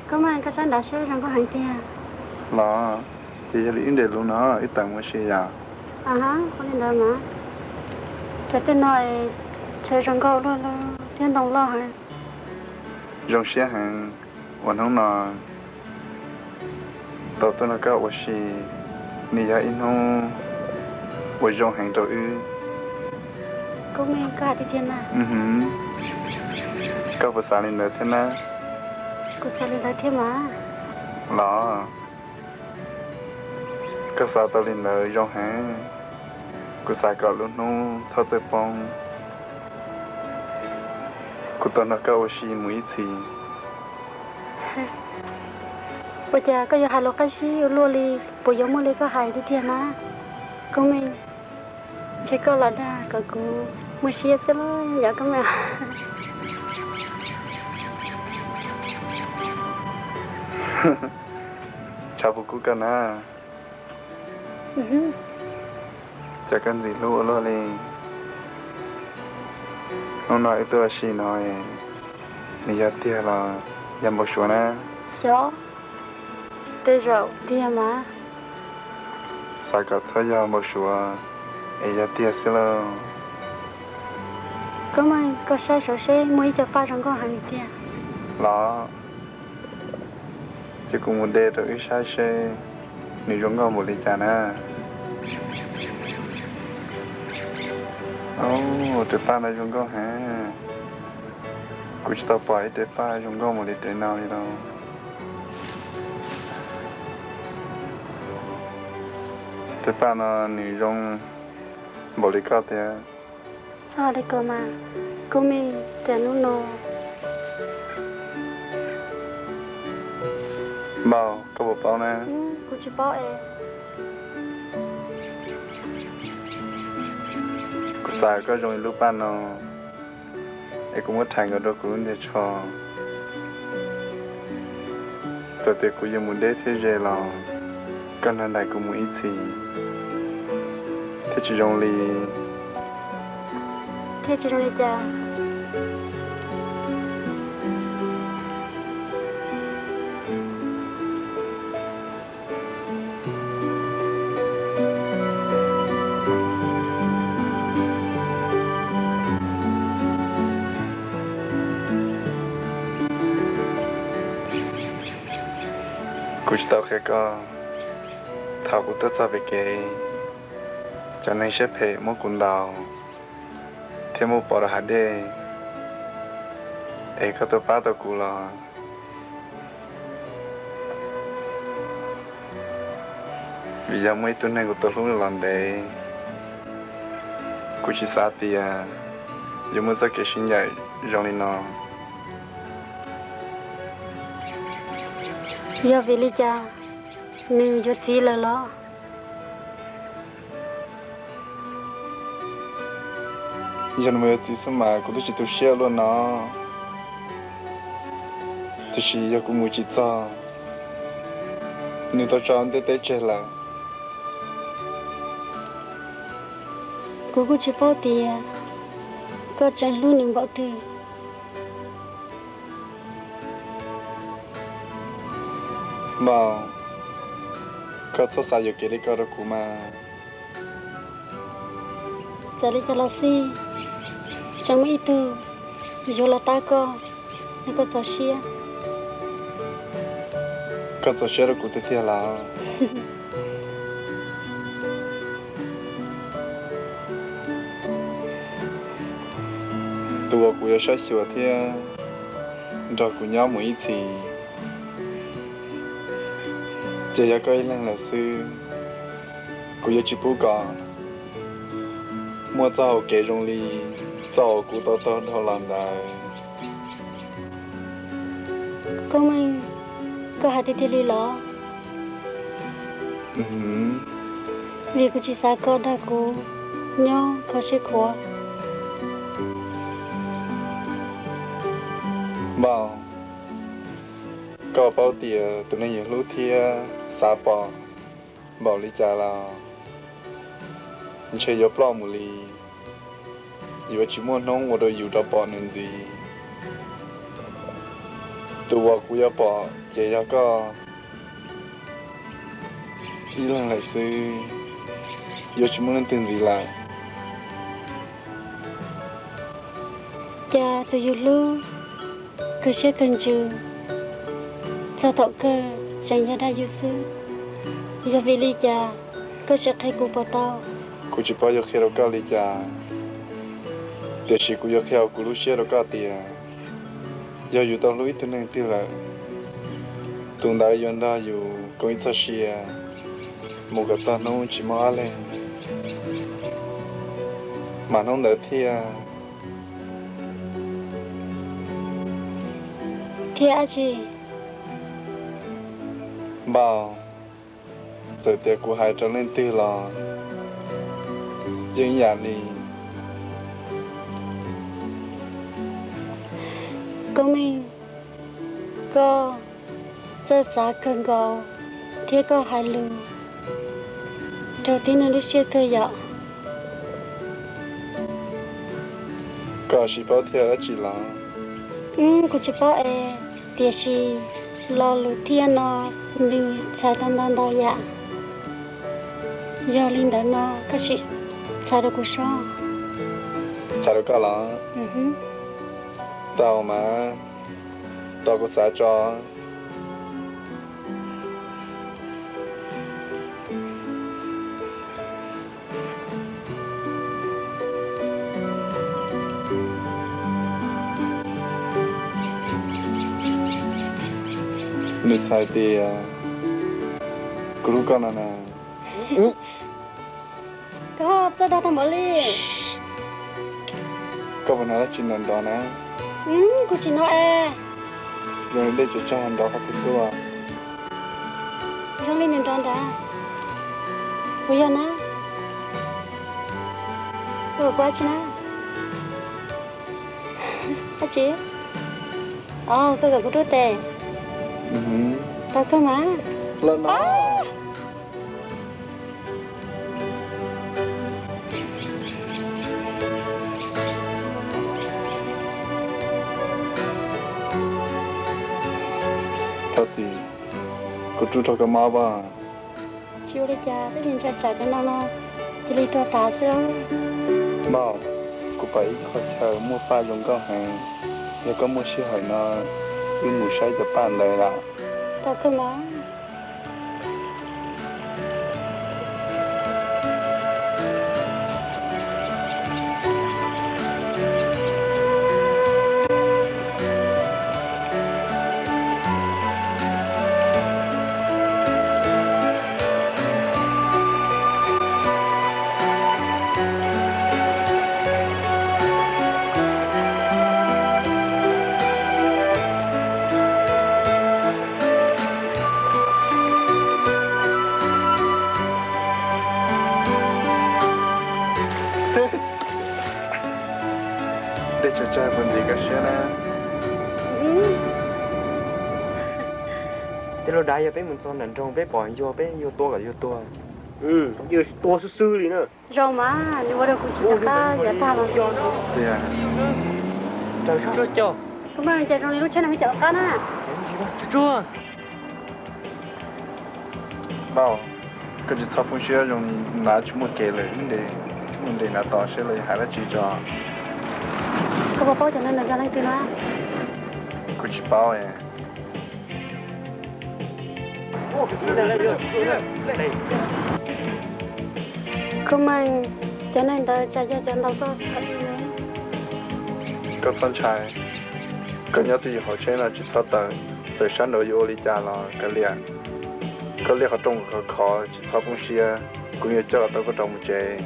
Koj mas koj saib nrad seb zoo nkauj heev tiag. Los, ces yog li wb nres lus no wb tawm mus ua si yom. Ua li ntawd mas, cov tej no chaw zoo nkauj luaj luaj thiab ntoo loj heev. Zoo siab heev uas hnub no tau tuaj nrog koj ua si, nws yog ib hnub uas zoo heev rau wb. Koob Meej, koj hais tiag tiag na? Koj puas xav li ntawd thiab na? Kuv xav li ntawd thiab mas. Los, koj xav tau li ntawd zoo heev. Kuv xav kom lub hnub txhob txawj poob, kuv tau nrog koj ua si mus ib txhis. Ua cas koj yuav hais lus qab zib ua luaj li? Puas yuav muaj li koj hais tiag tiag na? Koob Meej, ntshe koj los dag kom kuv muaj siab xwb los yog Koob Meej? Tshav puas kub koj na? Cas koj ntxim hlub ua luaj li. Hnub no wb tuaj ua si no, nws yog tiag los yog npau suav na? Xyov, tej zaum tiag mas. Xav kom txhob yog npau suav es yog tiag xwb lauj. Koob Meej, koj saib saud seb muaj ib co paj zoo nkauj heev li tiag. Los, ces kuv mus de rau wb saib seb nws zoo nkauj npaum li cas na. Tes paj no zoo nkauj heev. Kuv tsis tau pom ib tes paj zoo nkauj npaum li tes no li lauj. Tes paj no nws zoo npaum li koj tiag. Txhob li ko mas, Koob Meej, cas hnub no. Npaum, koj puas paub na? Kuv tsis paub es. Kuv xav koj zoo li lub paj no, es kuv muab rhais nkaus rau kuv lub ntiag tsho. Txawm tias kuv yuav mus deb thiab ze los koj nrog nraim kuv mus ib txhis thiaj tsis zoo li. Thiaj tsis zoo li cas? Kuv tsis tau qhia koj, thaum kuv tuaj txog pem kev, cov neeg siab phem muab kuv ntaus thiab muab pov rau hav dej, es koj tuaj pab tau kuv los vim yog muaj ib tug neeg kuv tau hlub los ntev, kuv tsis xav tias yuav muaj txoj kev sib ncaim zoo li no. Yog vim li cas nws yuav txiv lawm los? Yog nws mus yuav txiv xwb mas kuv twb tsis tu siab luaj no, tiam sis yog kuv mus tsis txog, nws tau tso ntiaj teb tseg lawm. Kuv kuj tsis paub tias koj tseem hlub nws npaum twg. Npaum, koj txhob xav yuam kev li ko rau kuv mas. Txawm li cas los xij, tseem muaj ib tug yuav los tab koj, nws koj txaus siab. Koj txaus siab rau kuv tiag tiag los? Tus uas kuv yuav saib xyuas thiab nrog kuv nyob mus ib txhis, ces yog koj ib leeg lawm xwb. Kuv yuav tsis pub kom muaj txoj hau kev zoo li txoj uas kuv tau taug dhau los ntawd. Koob Meej, koj hais tiag tiag li los? Vim kuv tsis xav koj nrog kuv nyob kho siab khuav. Npaum, koj paub tias tus neeg yus hlub thiab xav pom npaum li cas los ntshe yuav ploj mus li, yuav tsis muaj hnub ua rau yus rov pom nws ntxiv. Tus uas kuv yuav pom ces yog koj ib leeg lawm xwb, yuav tsis muaj leej twg ntxiv lawm. Cas tus yus hlub kawg siab kawg ntsws, txog thaum kawg tseem yog dag yus xwb. Yog vim li cas koj tsis qhia kuv puas tau? Kuv tsis paub yuav qhia rau koj li cas, tiam sis kuv yuav qhia kuv lub siab rau koj tias Yog yus tau hlub ib tug neeg twg lawm, tus ntawd yuav nrog yus koom ib txoj sia mus kom txog hnub tsis muaj ob leeg, mas hnub ntawd thiaj, thiab dab tsi? Npau, txawm tias kuv hais rau leej twg los yeej ib yam li. Koob Meej, koj txawj xav kawg nkaus thiab koj hais lus raug tib neeg lub siab kawg yom. Koj tsis paub thiab dab tsi los? Kuv tsis paub es, tiam sis lo lus thiab no nws txhais tau ntau ntau yam. Yog li ntawd no koj sim txhais rau kuv saib. Txhais rau koj los? Tau mas, tos kuv xav tso. Nws txhais tias kuv hlub koj no na. Koj txawj dag tag npaum li. Koj puas hnov dab tsi nrov nrov na? Kuv tsis hnov es. Zoo li dej tsaws tsag nrov qhov twg tuaj. Zoo li nws nrov nrad. Puas yog na? Koj kom kuv dab tsi na? Dab tsi? Os, koj kom kuv rub tes. Tau kawg mas. Los no. Thov txim, kuv rub rau koj mob pob. Tsis ua li cas, twb ntshai tsam cov no no cia li tuag tas xwb. Npau, kuv pom ib qho chaw muaj paj zoo nkauj heev, yog koj muaj sij hawm no wb mus saib cov paj ntawd yom. Tau kawg mas. Dej tsaws tsag puas ntxim koj siab na? Tej lub dav yog peb mus txog nram nroog peb pom yuag peb yuag tua kom yuag tuag. Yuag tua xwb xwb li na. Zoo mas, nws ua rau kuv tsis nco qab yav tag los. Tiag. Koj mas cas zoo li lub tsheb no me cov qab na. Npau, koj tsis txhob poob siab, zoo li nav tsis muaj kev lawm, wb nres, wb mus nres nav tos seb lawv hais dab tsi tso. Koj puas paub cov neeg ntawd yog leej twg na? Kuv tsis paub. Koj mas, cov neeg ntawd tsam yog cov ntaus koj. Koj txhob ntshai, koj nyob twj ywm hauv tsheb no tsis txhob tawm, txawm sab nraud yuav ua li cas los kav liam. Koj liaj qhov rooj khov khov tsis txhob poob siab, kuv yuav coj tau koj rov mus tsev.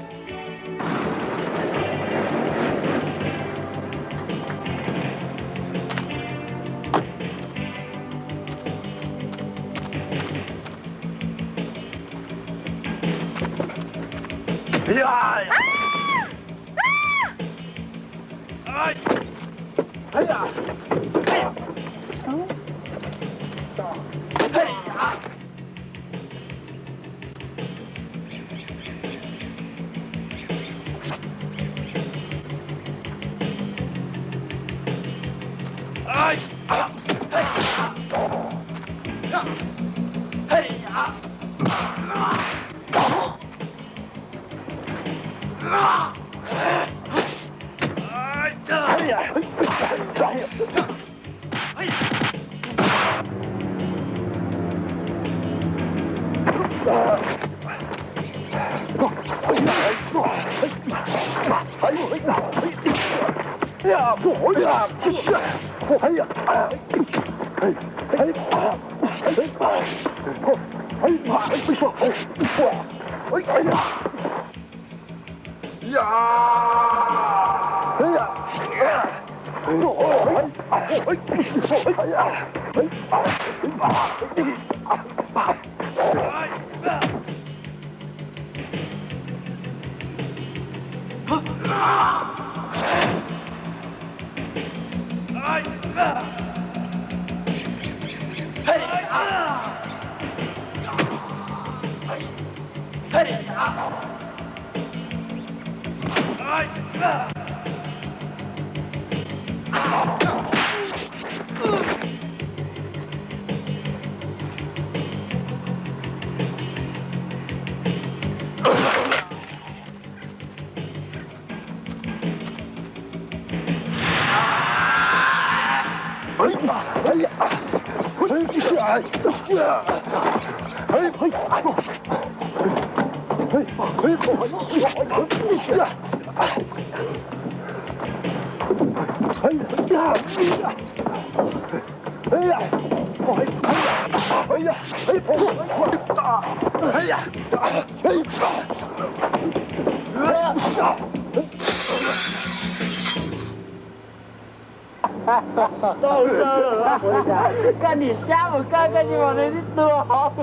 Koj nim sab mus koj, koj tsis pom nws tib tug hov.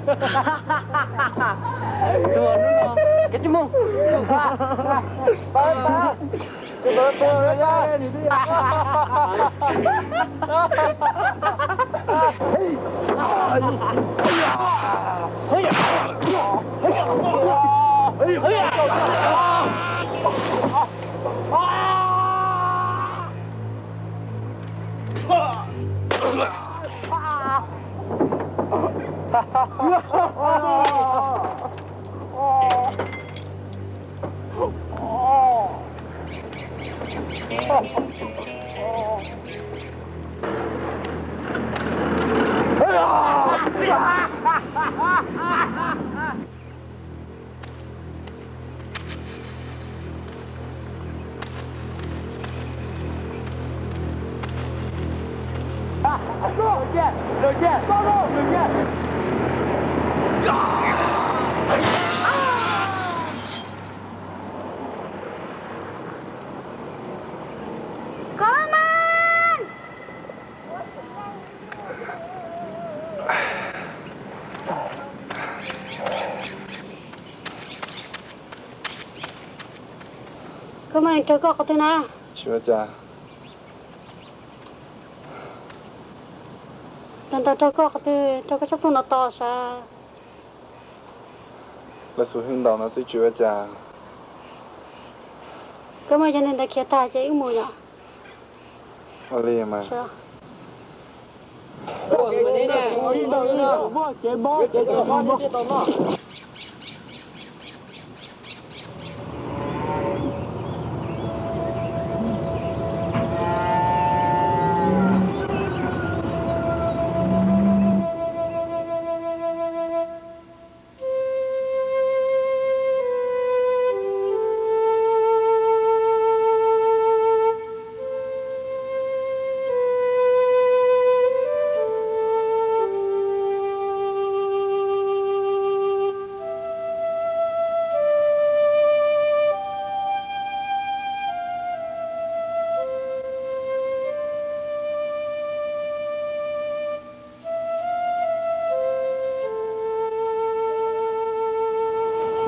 Tuag hnub no, kev tsis mus. Koj mas nrog koj qhov twg na? Tsis ua cas. Nrog nrog koj qhov twg, nrog koj tshaj plhuaj no tos sav. Lawv xub hwb ntaus no xwb tsis ua cas. Koj muaj cov neeg ntawd khiav tag ces wb mus yom. Ua li mas. Nej cov no puas muaj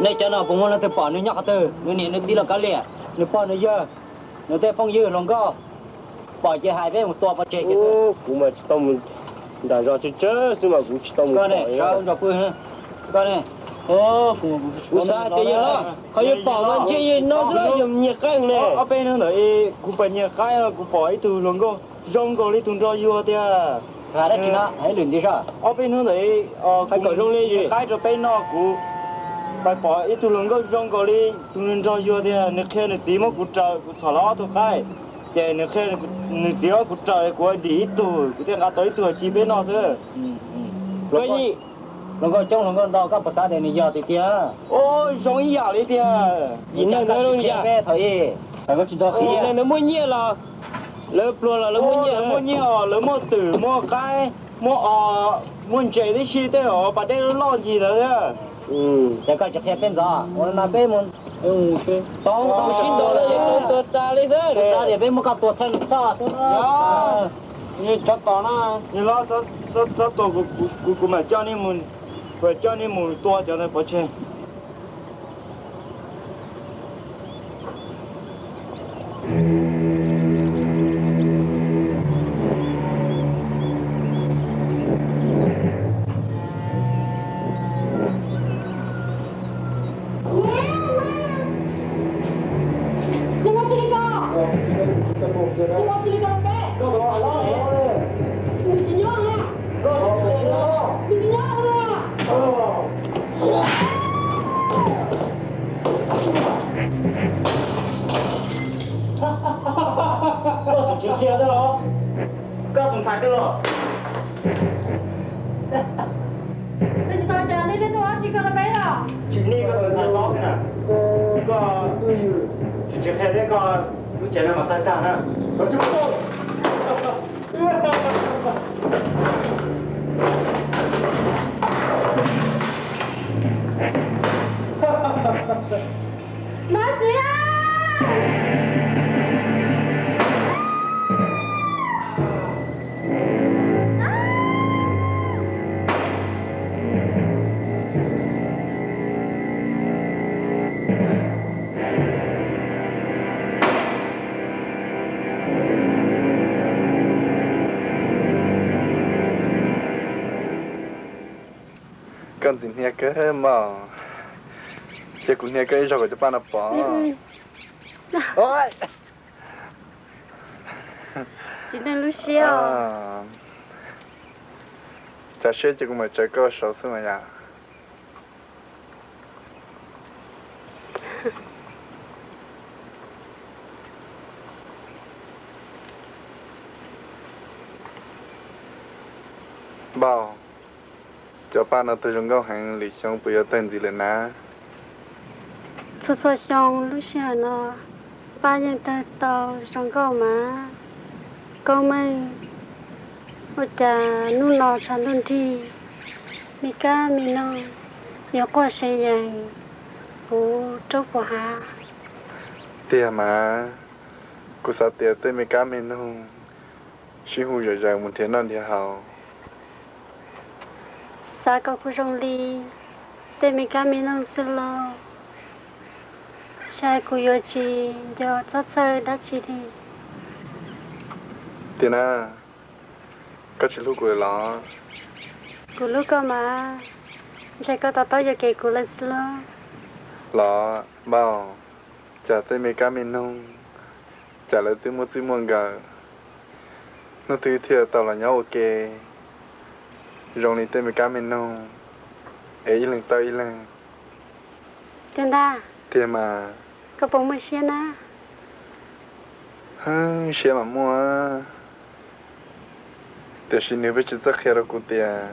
leej twg pom nws nyob qhov twg? Nws niam nws txiv los kav liam, nws pog nws yawg, nws tej phooj ywg hluas nkauj, pom ces hais peb mus tua pov tseg. Kuv mas tsis tau mus nram zos tsawg tsawg xwb mas kuv tsis tau mus pom. Koj ne, kuv xav hais tias yog no, qhov yuav pom mas ntshe yog no xwb, yog nyiag qaib ne. Ob peb hnub ntawd kuv pais nyiag qaib, kuv pom ib tug hluas nkauj zoo nkaus li tus nrog yuag tiag. Ob peb hnub ntawd kuv nyiag qaib rau peb noj, kuv pais pom ib tug hluas nkauj zoo nkaus li tus nws nrog yuag tiag. Nws qhia nws txiv muab kuv raws, kuv txhom los ob tug qaib, ces nws qhia nws txiv muab kuv raws, kuv dim ib tug, kuv thiaj nqa tau ib tug ci peb noj xwb. Hluas nkauj coob hluas nkauj ntau, koj puas xav tias nws yog tiag tiag? Zoo ib yam li tiag. Yim neeg ntawd, yim neeg ntawd muaj nyiaj los Lawv pluag los lawv muaj nyiaj, lawv muaj nyiaj os, lawv muaj twm, muaj qaib, muaj os, muaj ntses tib si, tej zaum pas dej loj ncig ntawd thiab. Ces koj tsis qhia peb ntxov, ua no peb mus tau tau sib ntaus los yog tua tas li xwb. Kuv xav tias peb muab koj tua thawj txoj xwb. Txhob tua na, txhob tua, kuv mam coj nej mus, kuv coj nej mus tua cov ntawd pov tseg. Koj tus ntxhais twg los? Tsis tau cas, nej tuaj ua dab tsi koj los peb los? Tsis nej koj tus ntxhais tob thiab na. Koj tsis tsis qhia thiab koj lub cev no mas tawg tag na. Nov txiv a! Koj ntxim hnia kawg mog, cia kuv hnia koj ib zaug kom cov paj no pom. Txiv neej lub siab. Cas siab ces kuv mam tsaws koj saud xwb mas yom. Npauj, cov paj no tawg zoo nkauj heev, lwm xyoo puas yuav tawg ntxiv lawm na? Txhua txhua xyoo lub sij hawm no paj yeej tawg tau zoo nkauj mas. Koob Meej, ua cas hnub no tshav ntuj nrig, me kab me noog yuav quaj seev yees puv roob puv hav? Tiag mas, kuv xav tias tej me kab me noog sib hu zom zaws mus nrhiav noj nrhiav haus. Xav kom kuv zoo li tej me kab me noog xwb lauj, xyov kuv yuav tsis nco txhob txhawj dab tsi li. Tiag na, koj tsis hlub kuv lawm los? Kuv hlub koj mas, ntshe koj to taub yuam kev kuv lawm xwb lauj. Los Npauj, cas tej me kab me noog, cas lawv twb muaj txij muaj nkawm, hnub twg thiaj tau los nyob ua ke zoo li tej me kab me noog es ib leeg tau ib leeg? Tiag ntag. Tiag mas. Koj puas muaj siab na? Siab mas muaj, tiam sis nws pheej tsis txawj qhia rau kuv tias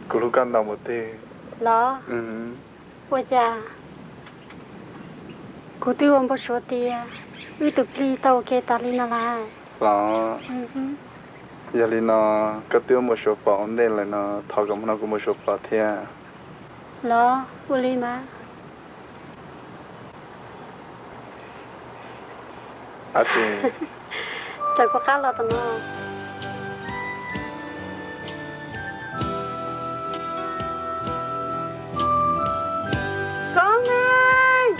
kuv hlub koj ntau npaum twg los? Ua cas kuv twb ua npau suav tias wb tus plig tau ua ke tas li no lawm los? Yog li no, koj twb ua npau suav pom ua ntej lawm no, thov kom hmo no kuv npau suav pom thiab los? Ua li mas. Raws kuv qab los tom no. Koob Meej.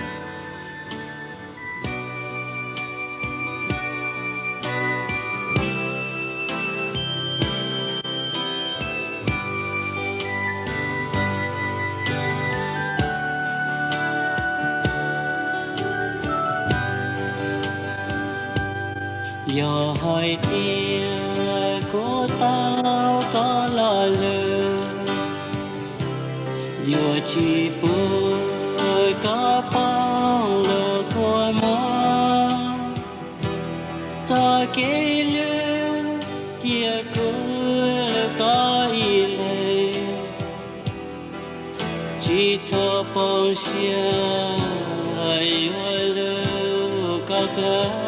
Yog hais tias kuv tau koj lo lus, yuav tsis pub koj poob lub kua muag. Txoj kev hlub cia kuv hlub koj ib leeg, tsis txhob poob siab yuav hlub koj kawg.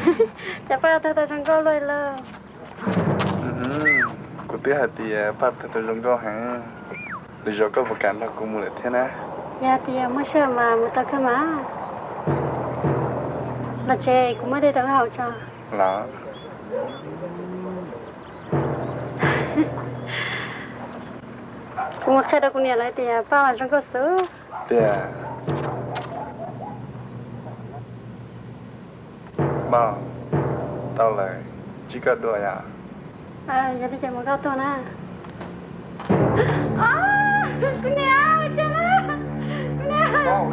Cas Paj tawg tau zoo nkauj luaj li lauj? Kuv twb hais tias Paj tawg tau zoo nkauj heev. Lwm zaus koj puas kam nrog kuv mus lawm thiab na? Yog tias muaj sij hawm mas mus tau kawg mas. Los tsev kuv muab dej rau koj haus tso. Los. Kuv mus qhia rau kuv niam lawv tias Paj los zoo nkauj xwb. Tiag. Npauj, tau lawm, ntsib koj dua yom. Yog li ces mus koj tuaj na. Kuv niam, ua cas na? Kuv niam, kuv niam,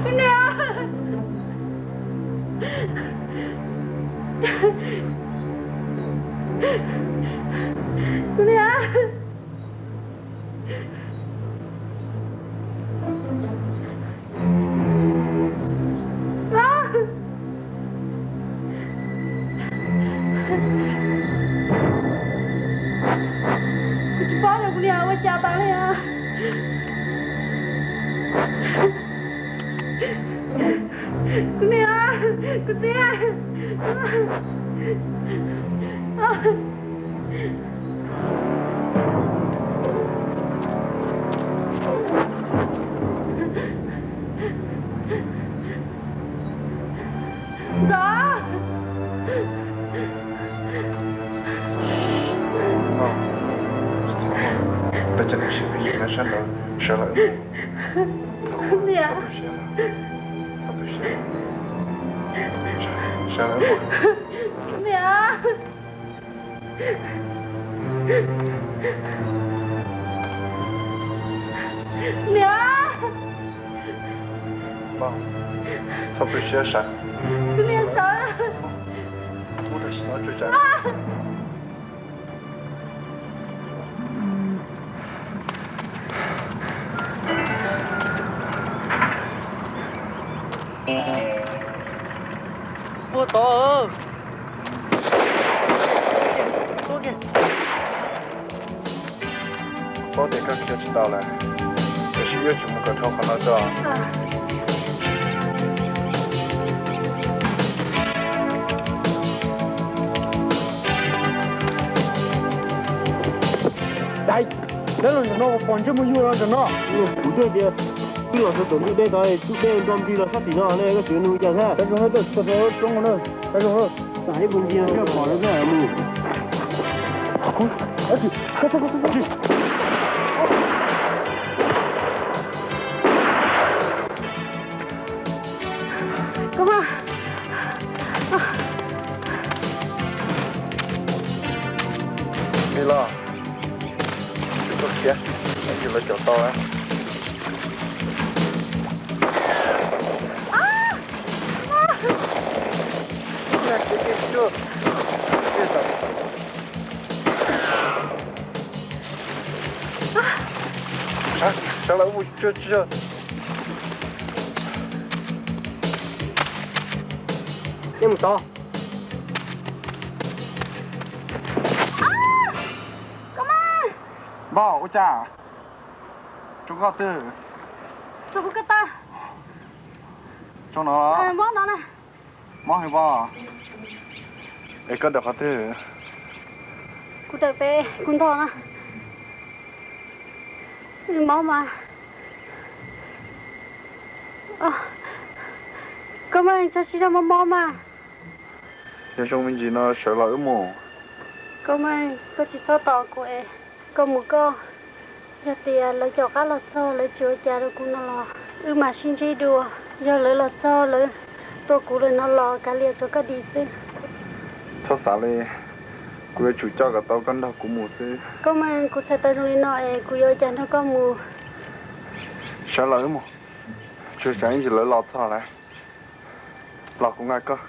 kuv niam, kuv niam. Kuv tsis paub yog kuv niam ua cas tas li os. Kuv niam, kuv txiv. Ntxawm. Peb cov neeg sib peb yig nyob sab nraud sawv lawm. Niam. Sawv lawm. Niam. Niam. Txhob tu siab sawv. Kuv niam sawv. Ub, tam sim no tsuas tsam. Puag tod. Paub tias koj khiav tsis tau lawm, tiam sis yuav tsum mus kom dhau qhov no tso. Dais, dab laug ntawm no pom ntsej muag yug los ntawm no. Kuv twb tias wb los rau tom ntug dej tod, tus dej nto nplig los sab tim no ne, koj tseem nug cas thiab? Dab laug, dab laug, xam ib puas ncig thiaj pom lawv thiab mus. Koj mas. Ib los, koj khiav, yus lawv caum tau na. Sawv lawm mus tsuag tsuag. Yeej mus tod. Npauj, ua cas? Tso koj twg? Tso kuv ko taw. Tso no los? Mob no na. Mob heev pob? Es koj dawm qhov twg? Kuv dawm pem kuv ntog na. Mob mas. Koj mas tso siab zog, mob mob mas. Yog zoo me ntsis no sawv los wb mus. Koj mas koj tsis txhob tos kuv es koj mus koj. Yog tias lawv caum qab los txog lawv tsis ua cas rau kuv no los wb mam sib ntsib dua. Yog lawv los txog lawv tua kuv lawm no los kav liam rau koj dim xwb. Txhob xav li, kuv yuav tsum coj kom tau koj nrog kuv mus xwb. Koj mas kuv txhais tau zoo li no es kuv yuav ua cas nrog koj mus? Sawv los wb mus, tsuas tsam ib ntsis lawv los txog lawm los kuv nqa koj.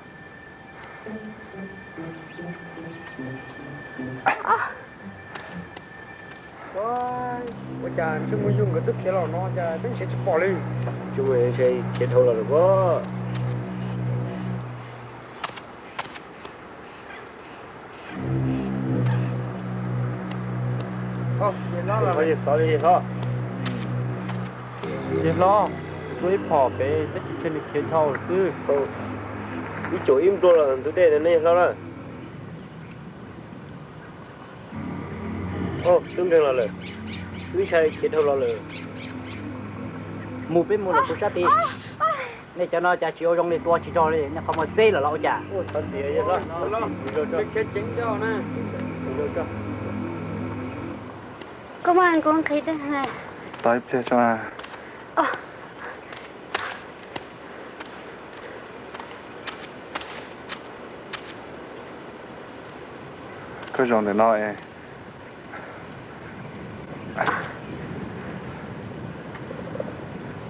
Ua cas ntsej muag yug nkawd twb khiav los no cas twb nrhiav tsis pom li. Ntsej muag ntshe khiav dhau los lawm pob. Yawg hlob, yawg hlob, Ua ib phom pem tab sis ntshe nws khiav dhau lawm xwb. Ib caum ib nplua los ntug dej no nej hlob na. Tub nkeeg los lawm, wb ntshai khiav dhau los lawm. Mus peb mus lawm tus sab tid. Nej cov no cas tsis ua zoo li, tua tsis raug li, nej qhov muag xeb lawm los ua cas? Koj mas kuv nqhis dej. Tos ib pliag tso. Koj zaum ntawm no es.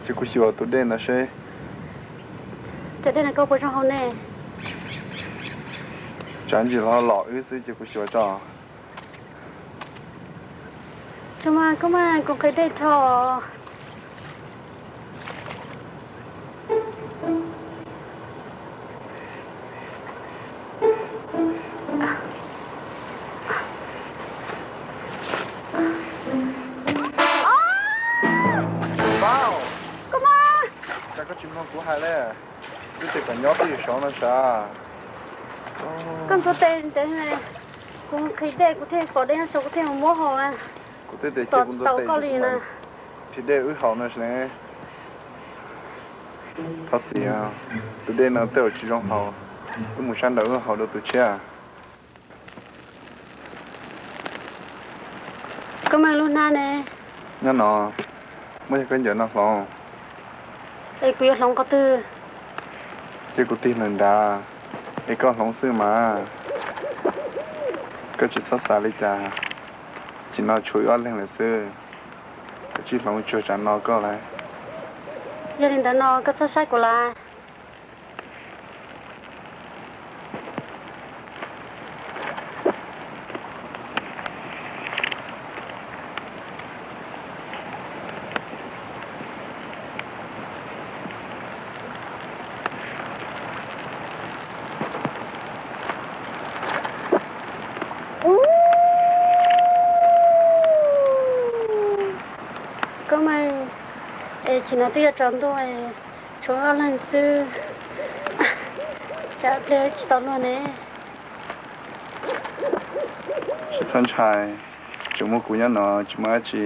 Ces kuv xyuas tus dej no seb. Cov dej no koj puas zoo haus ne? Tsam ntsis los lom wb xwb ces kuv xyuas tso. Tso mas koj mas kuv nqhis dej tso. Koj mas, cas koj tsis mloog kuv hais li? Twb tias kom nyob twj ywm saud no sav. Koj ntxuav tes ntev, kuv nqhis dej kuv thiaj pom dej nyob saud kuv thiaj mus muab haus. Kuv twb tias cia kuv ntxuav tes koj li na. Nqhis dej wb haus no ne. Thov txim, tus dej no tej zaum tsis zoo haus, wb mus sab nraud wb haus dua tus tshiab. Koj mas lub hnab ne? Nyob no, muab yog koj ncaws no hloov. Es kuv yuav hloov qhov twg? Cia kuv tig lawm nrad, es koj hloov xwb mas. Koj tsis txhob xav li cas, sim no tshuav wb ob leeg lawm xwb. Koj cia li hloov tsuag tsav no koj lawm. Yog li ntawd no koj txhob saib kuv lawm. Koj mas, es sim no twb yuav tsaus ntuj, tshuav ob leeg xwb, tsam pliag tsis tau luag ne. Tsis txhob ntshai, tseem muaj kuv nyob no tsis muaj dab tsi.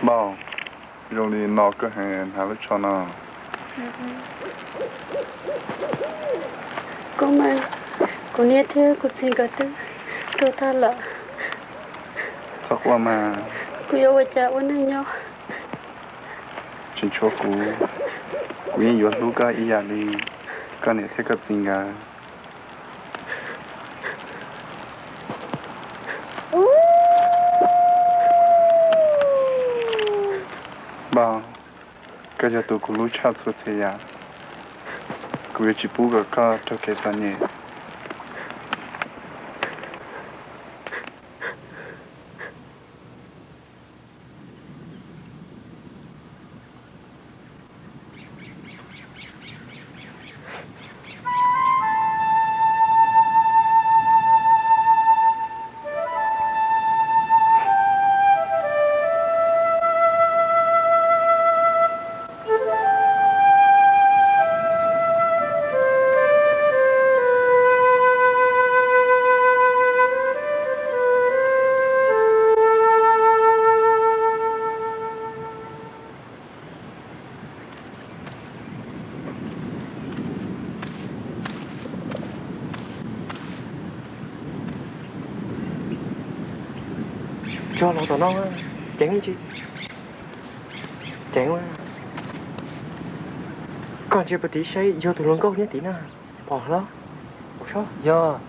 Npauj, zoo li no koj hnav lub tsho no. Kuv mas, kuv niam thiab kuv txiv nkawd twb tuag tag lawm. Txhob quaj mas. Kuv yuav ua cas ua neej nyob? Tseem tshuav kuv, kuv yeej yuav hlub koj ib yam li koj niam thiab koj txiv nkawd. Npauj, koj yog tus kuv hlub tshaj txhua txhia yam, kuv yuav tsis pub kom koj raug kev txom nyem. Tso los tom no, ceev tsis ceev. Koj ntsia puag tim saib yog tus hluas nkauj nyob tim na, pom los? Yog.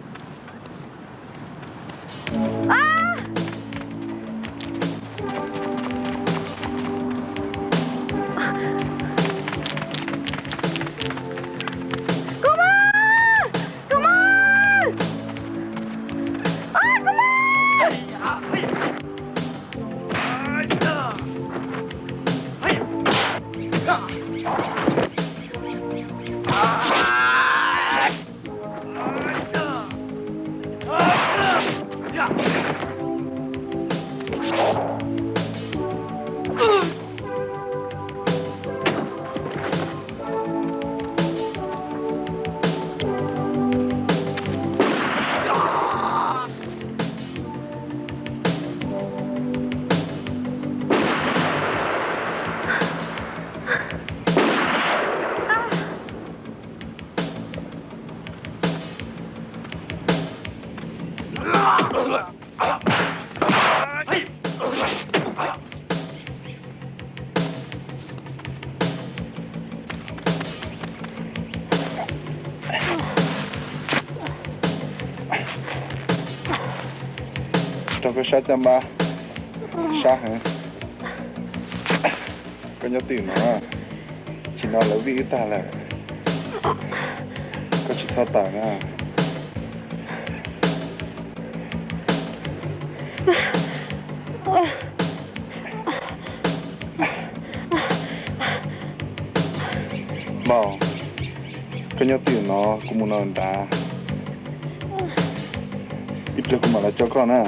Rau koj sab caj npab, sab heev. Koj nyob twj ywm no, chim no lawv vij wb tag lawm. Koj tsis txhob tawm na. Npauj, koj nyob twj ywm no, kuv mus no nrad, ib pliag kuv mam los coj koj na.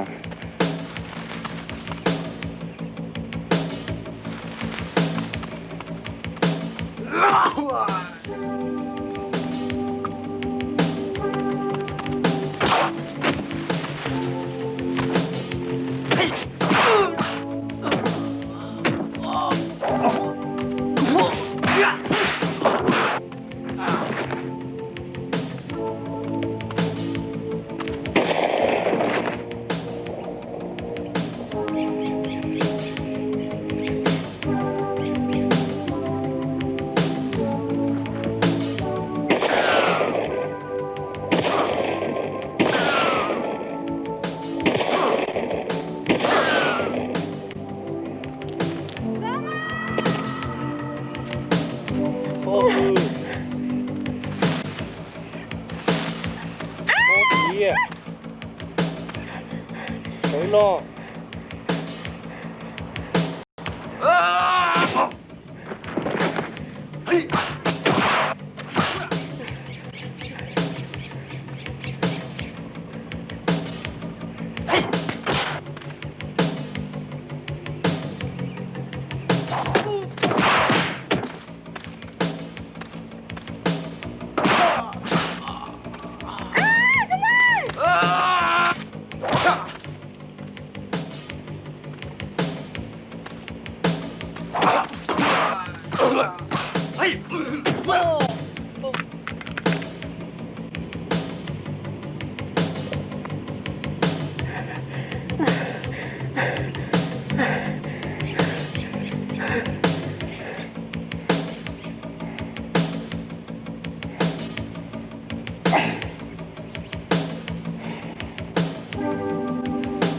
Sawv los.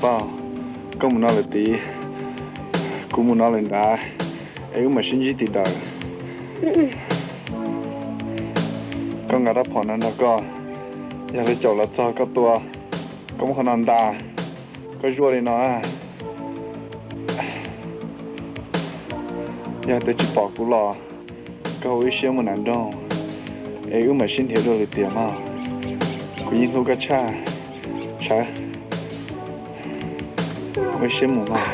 Pog, koj mus no lawm tid, kuv mus no lawm nrad, es wb mam sib ntsib tim dawm. Koj nqa rab phom no nrog koj, yog lawv caum los txog koj tua, koj muab qhov no nta, koj zuaj li no. Yog tias tsis pom kuv los, koj ua ib siab mus nram nroog, es wb mam sib nrhiav dua lwm tiam mog. Kuv yeej hlub koj tshaj, sawv. Ua ib siab mus mog.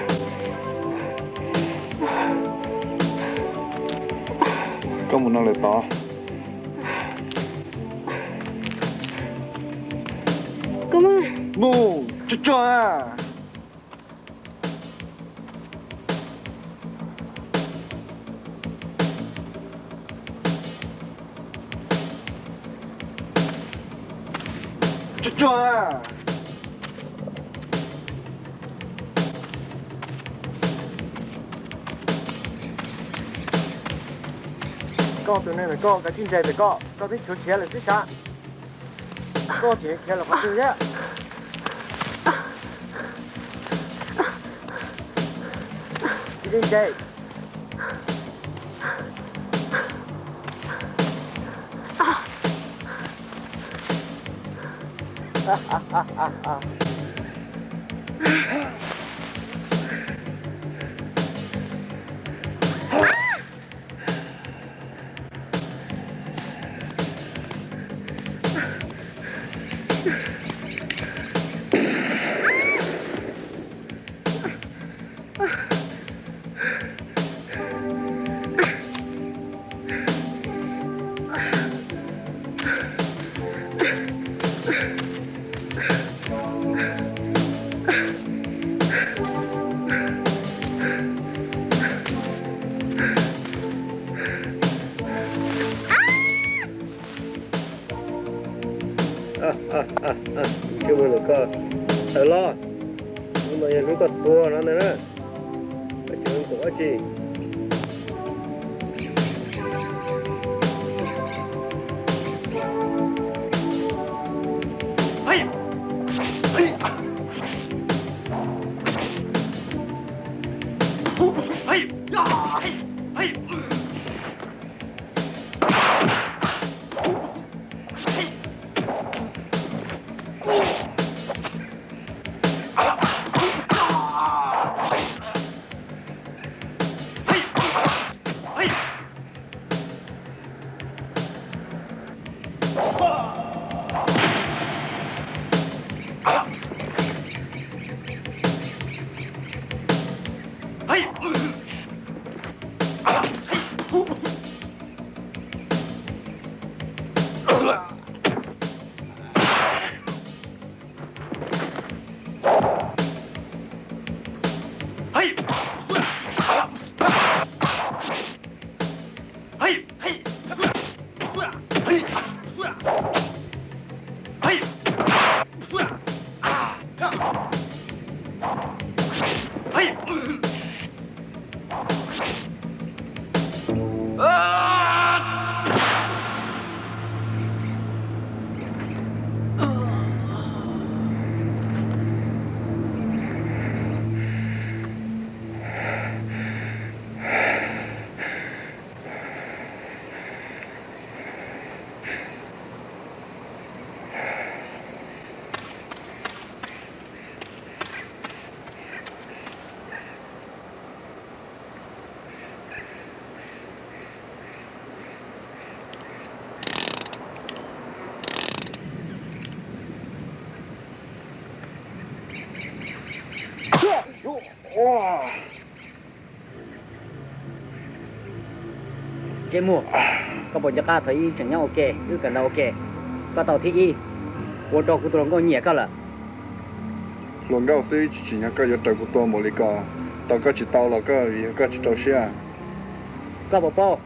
Koj mus no lawm tod. Mus, tsuag tsuag. Tsuag tsuag. Koj tus neeg ntawm koj, kav tsij nres ntawm koj, koj twb tshuav siav lawm xwb sav. Koj tseem khiav los qhov twg thiab? Cia li nres. Tsis mus ntawm koj, tawm los. Hnub no yog hnub koj tuag no ntag na. Koj tsis mus ntawm dab tsi. Tsev muag, koj puas nco qab thaum ub tseem nyob ua ke, wb kawm ntawv ua ke, koj tau thib ib, ua rau kuv tus hluas nkauj nyiam koj lawm. Hluas nkauj xwb tsis tsim nyog koj yuav raws kuv tua mus li ko, tos koj tsis tau los koj vim yog koj tsis rau siab. Koj puas paub,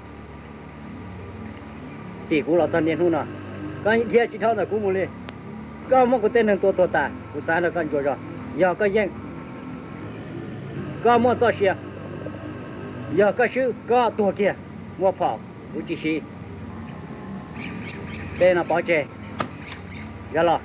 tim kuv los txog niaj hnub no, koj dhia tsis dhau ntawm kuv mus li. Koj muab kuv tej neeg tua tuag tas, kuv xav nrog koj ntsuas zog, yog koj yeej, koj muaj txoj sia. Yog koj swb, koj tuag kiag, muaj phom kuv tsis siv. Tej no pov tseg, yog los.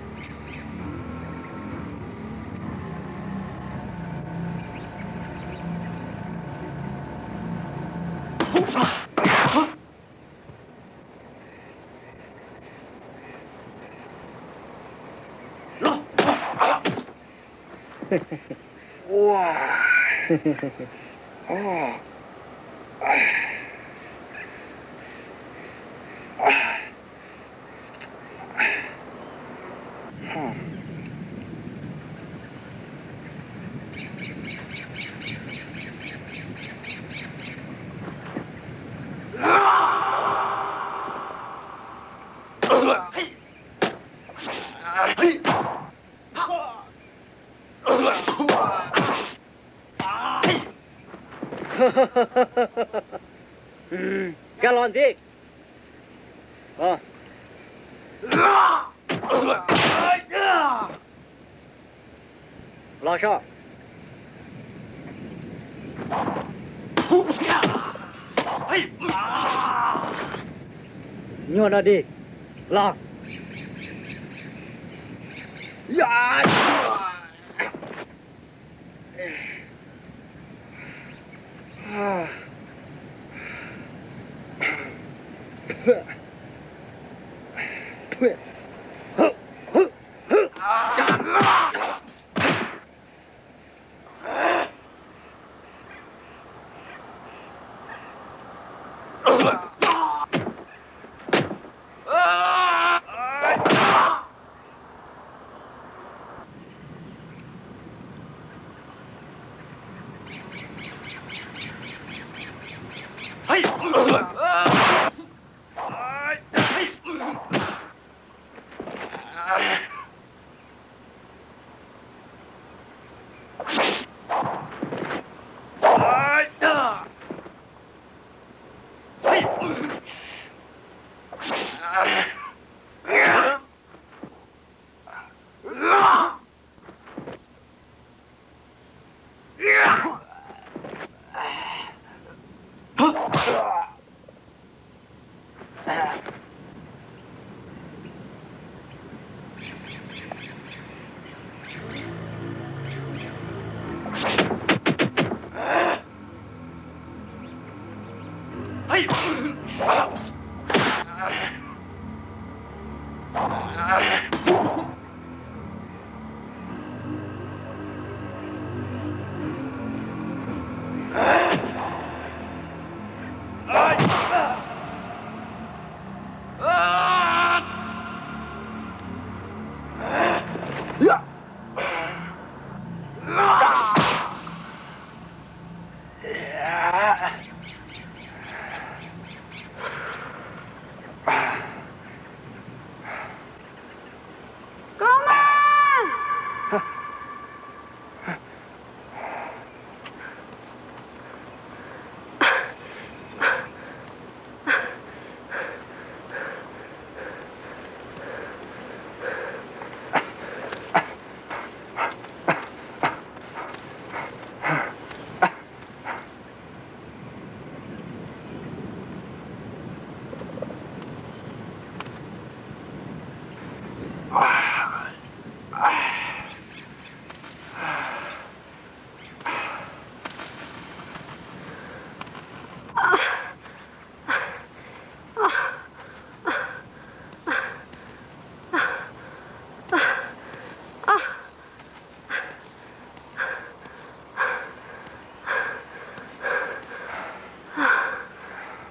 Koj los ntxiv. Los so. Nyuaj no dig. Los.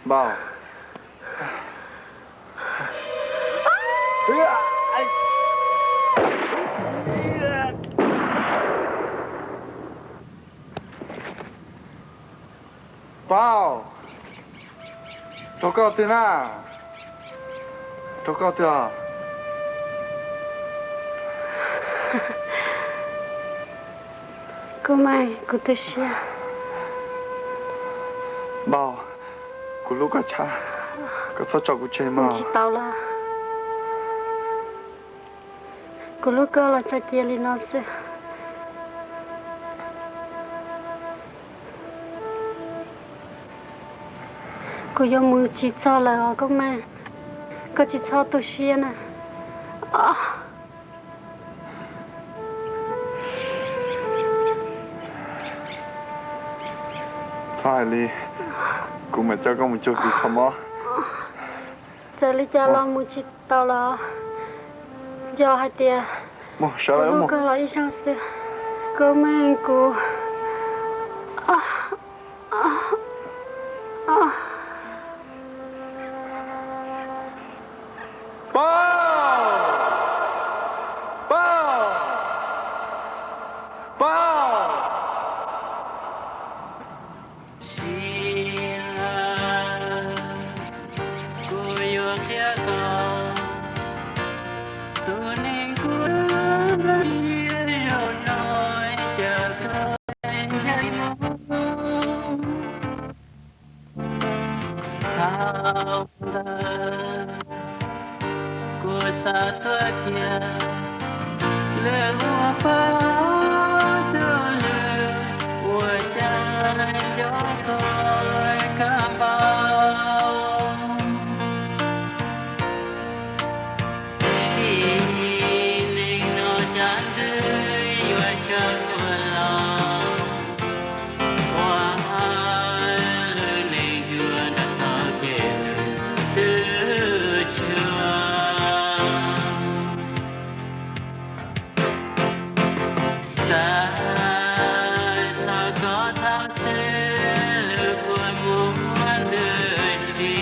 Npauj. Npauj, rau koj twg na? Rau koj twg os? Kub Meej, kuv tu siab. Npauj, kuv hlub koj tshaj, koj txhob tso kuv tseg mog. Tsis tau lawm. Kuv hlub koj los tso cia li no xwb. Kuv yuav mus tsis txog lawm os Kub Meej, koj tsis txhob tu siab na. Txhob hais li, kuv mam coj koj mus cuag kuv kho mob. Txawm li cas los mus tsis tau los, yog hais tias kuv hlub koj los ib zaug xwb, Kub Meej kuv. Pab! Pab! Pab! Sim kuv yuav qhia koj, tus neeg kuv hlub zaum no cas koj ncaim mus. Thaum ntawd kuv xav tuaj kiag, lwm ua pab tus lwm, ua cas nco koj kab npau. Sim neej no cas twb yuav tsaug kua los, ua lwm neej ntsuag nrog txoj kev lwm twb tshua. Xav txog koj thaum twg lwm kua muag ntws si,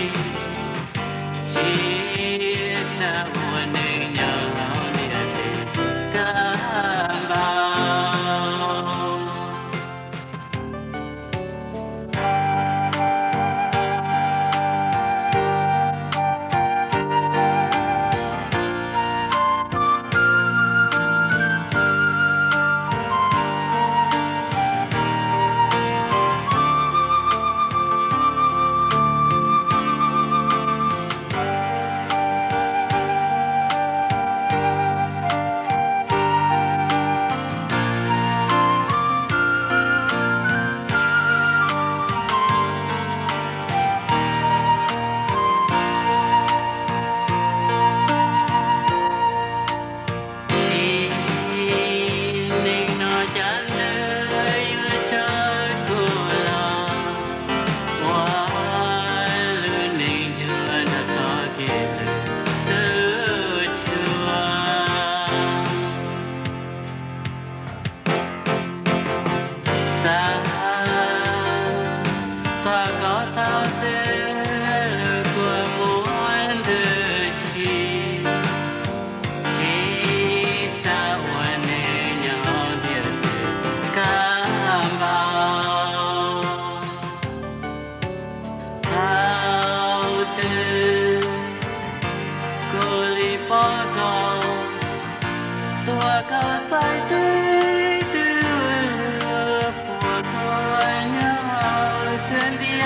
tsis xav ua neej nyob hauv ntiaj teb kab npau. Sim neej no cas twb yuav tsaug kua los, ua lwm neej ntsuag nrog txoj kev lwm twb tshua. Xav txog koj thaum twg lwm kua muag ntws si, tsis xav ua neej nyob hauv ntiaj teb kab npau. Thaum twg kuv li pom koj, tuaj koj txais tes twb luag puag koj nyob xwb ntiag.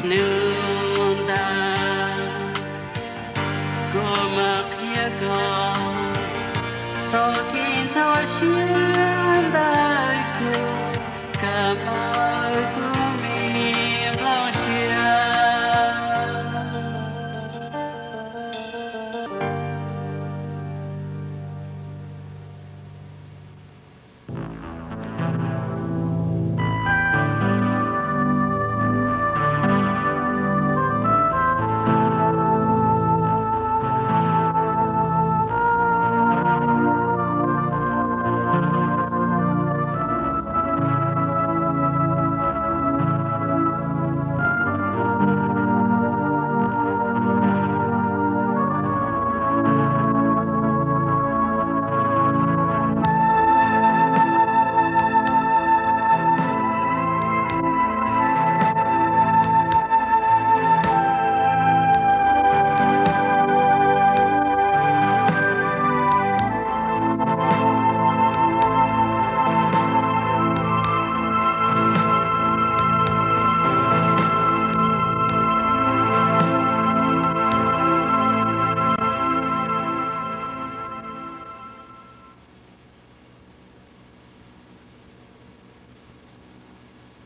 Hnub ntawd kuv mam qhia koj txoj kev ntxhov siab.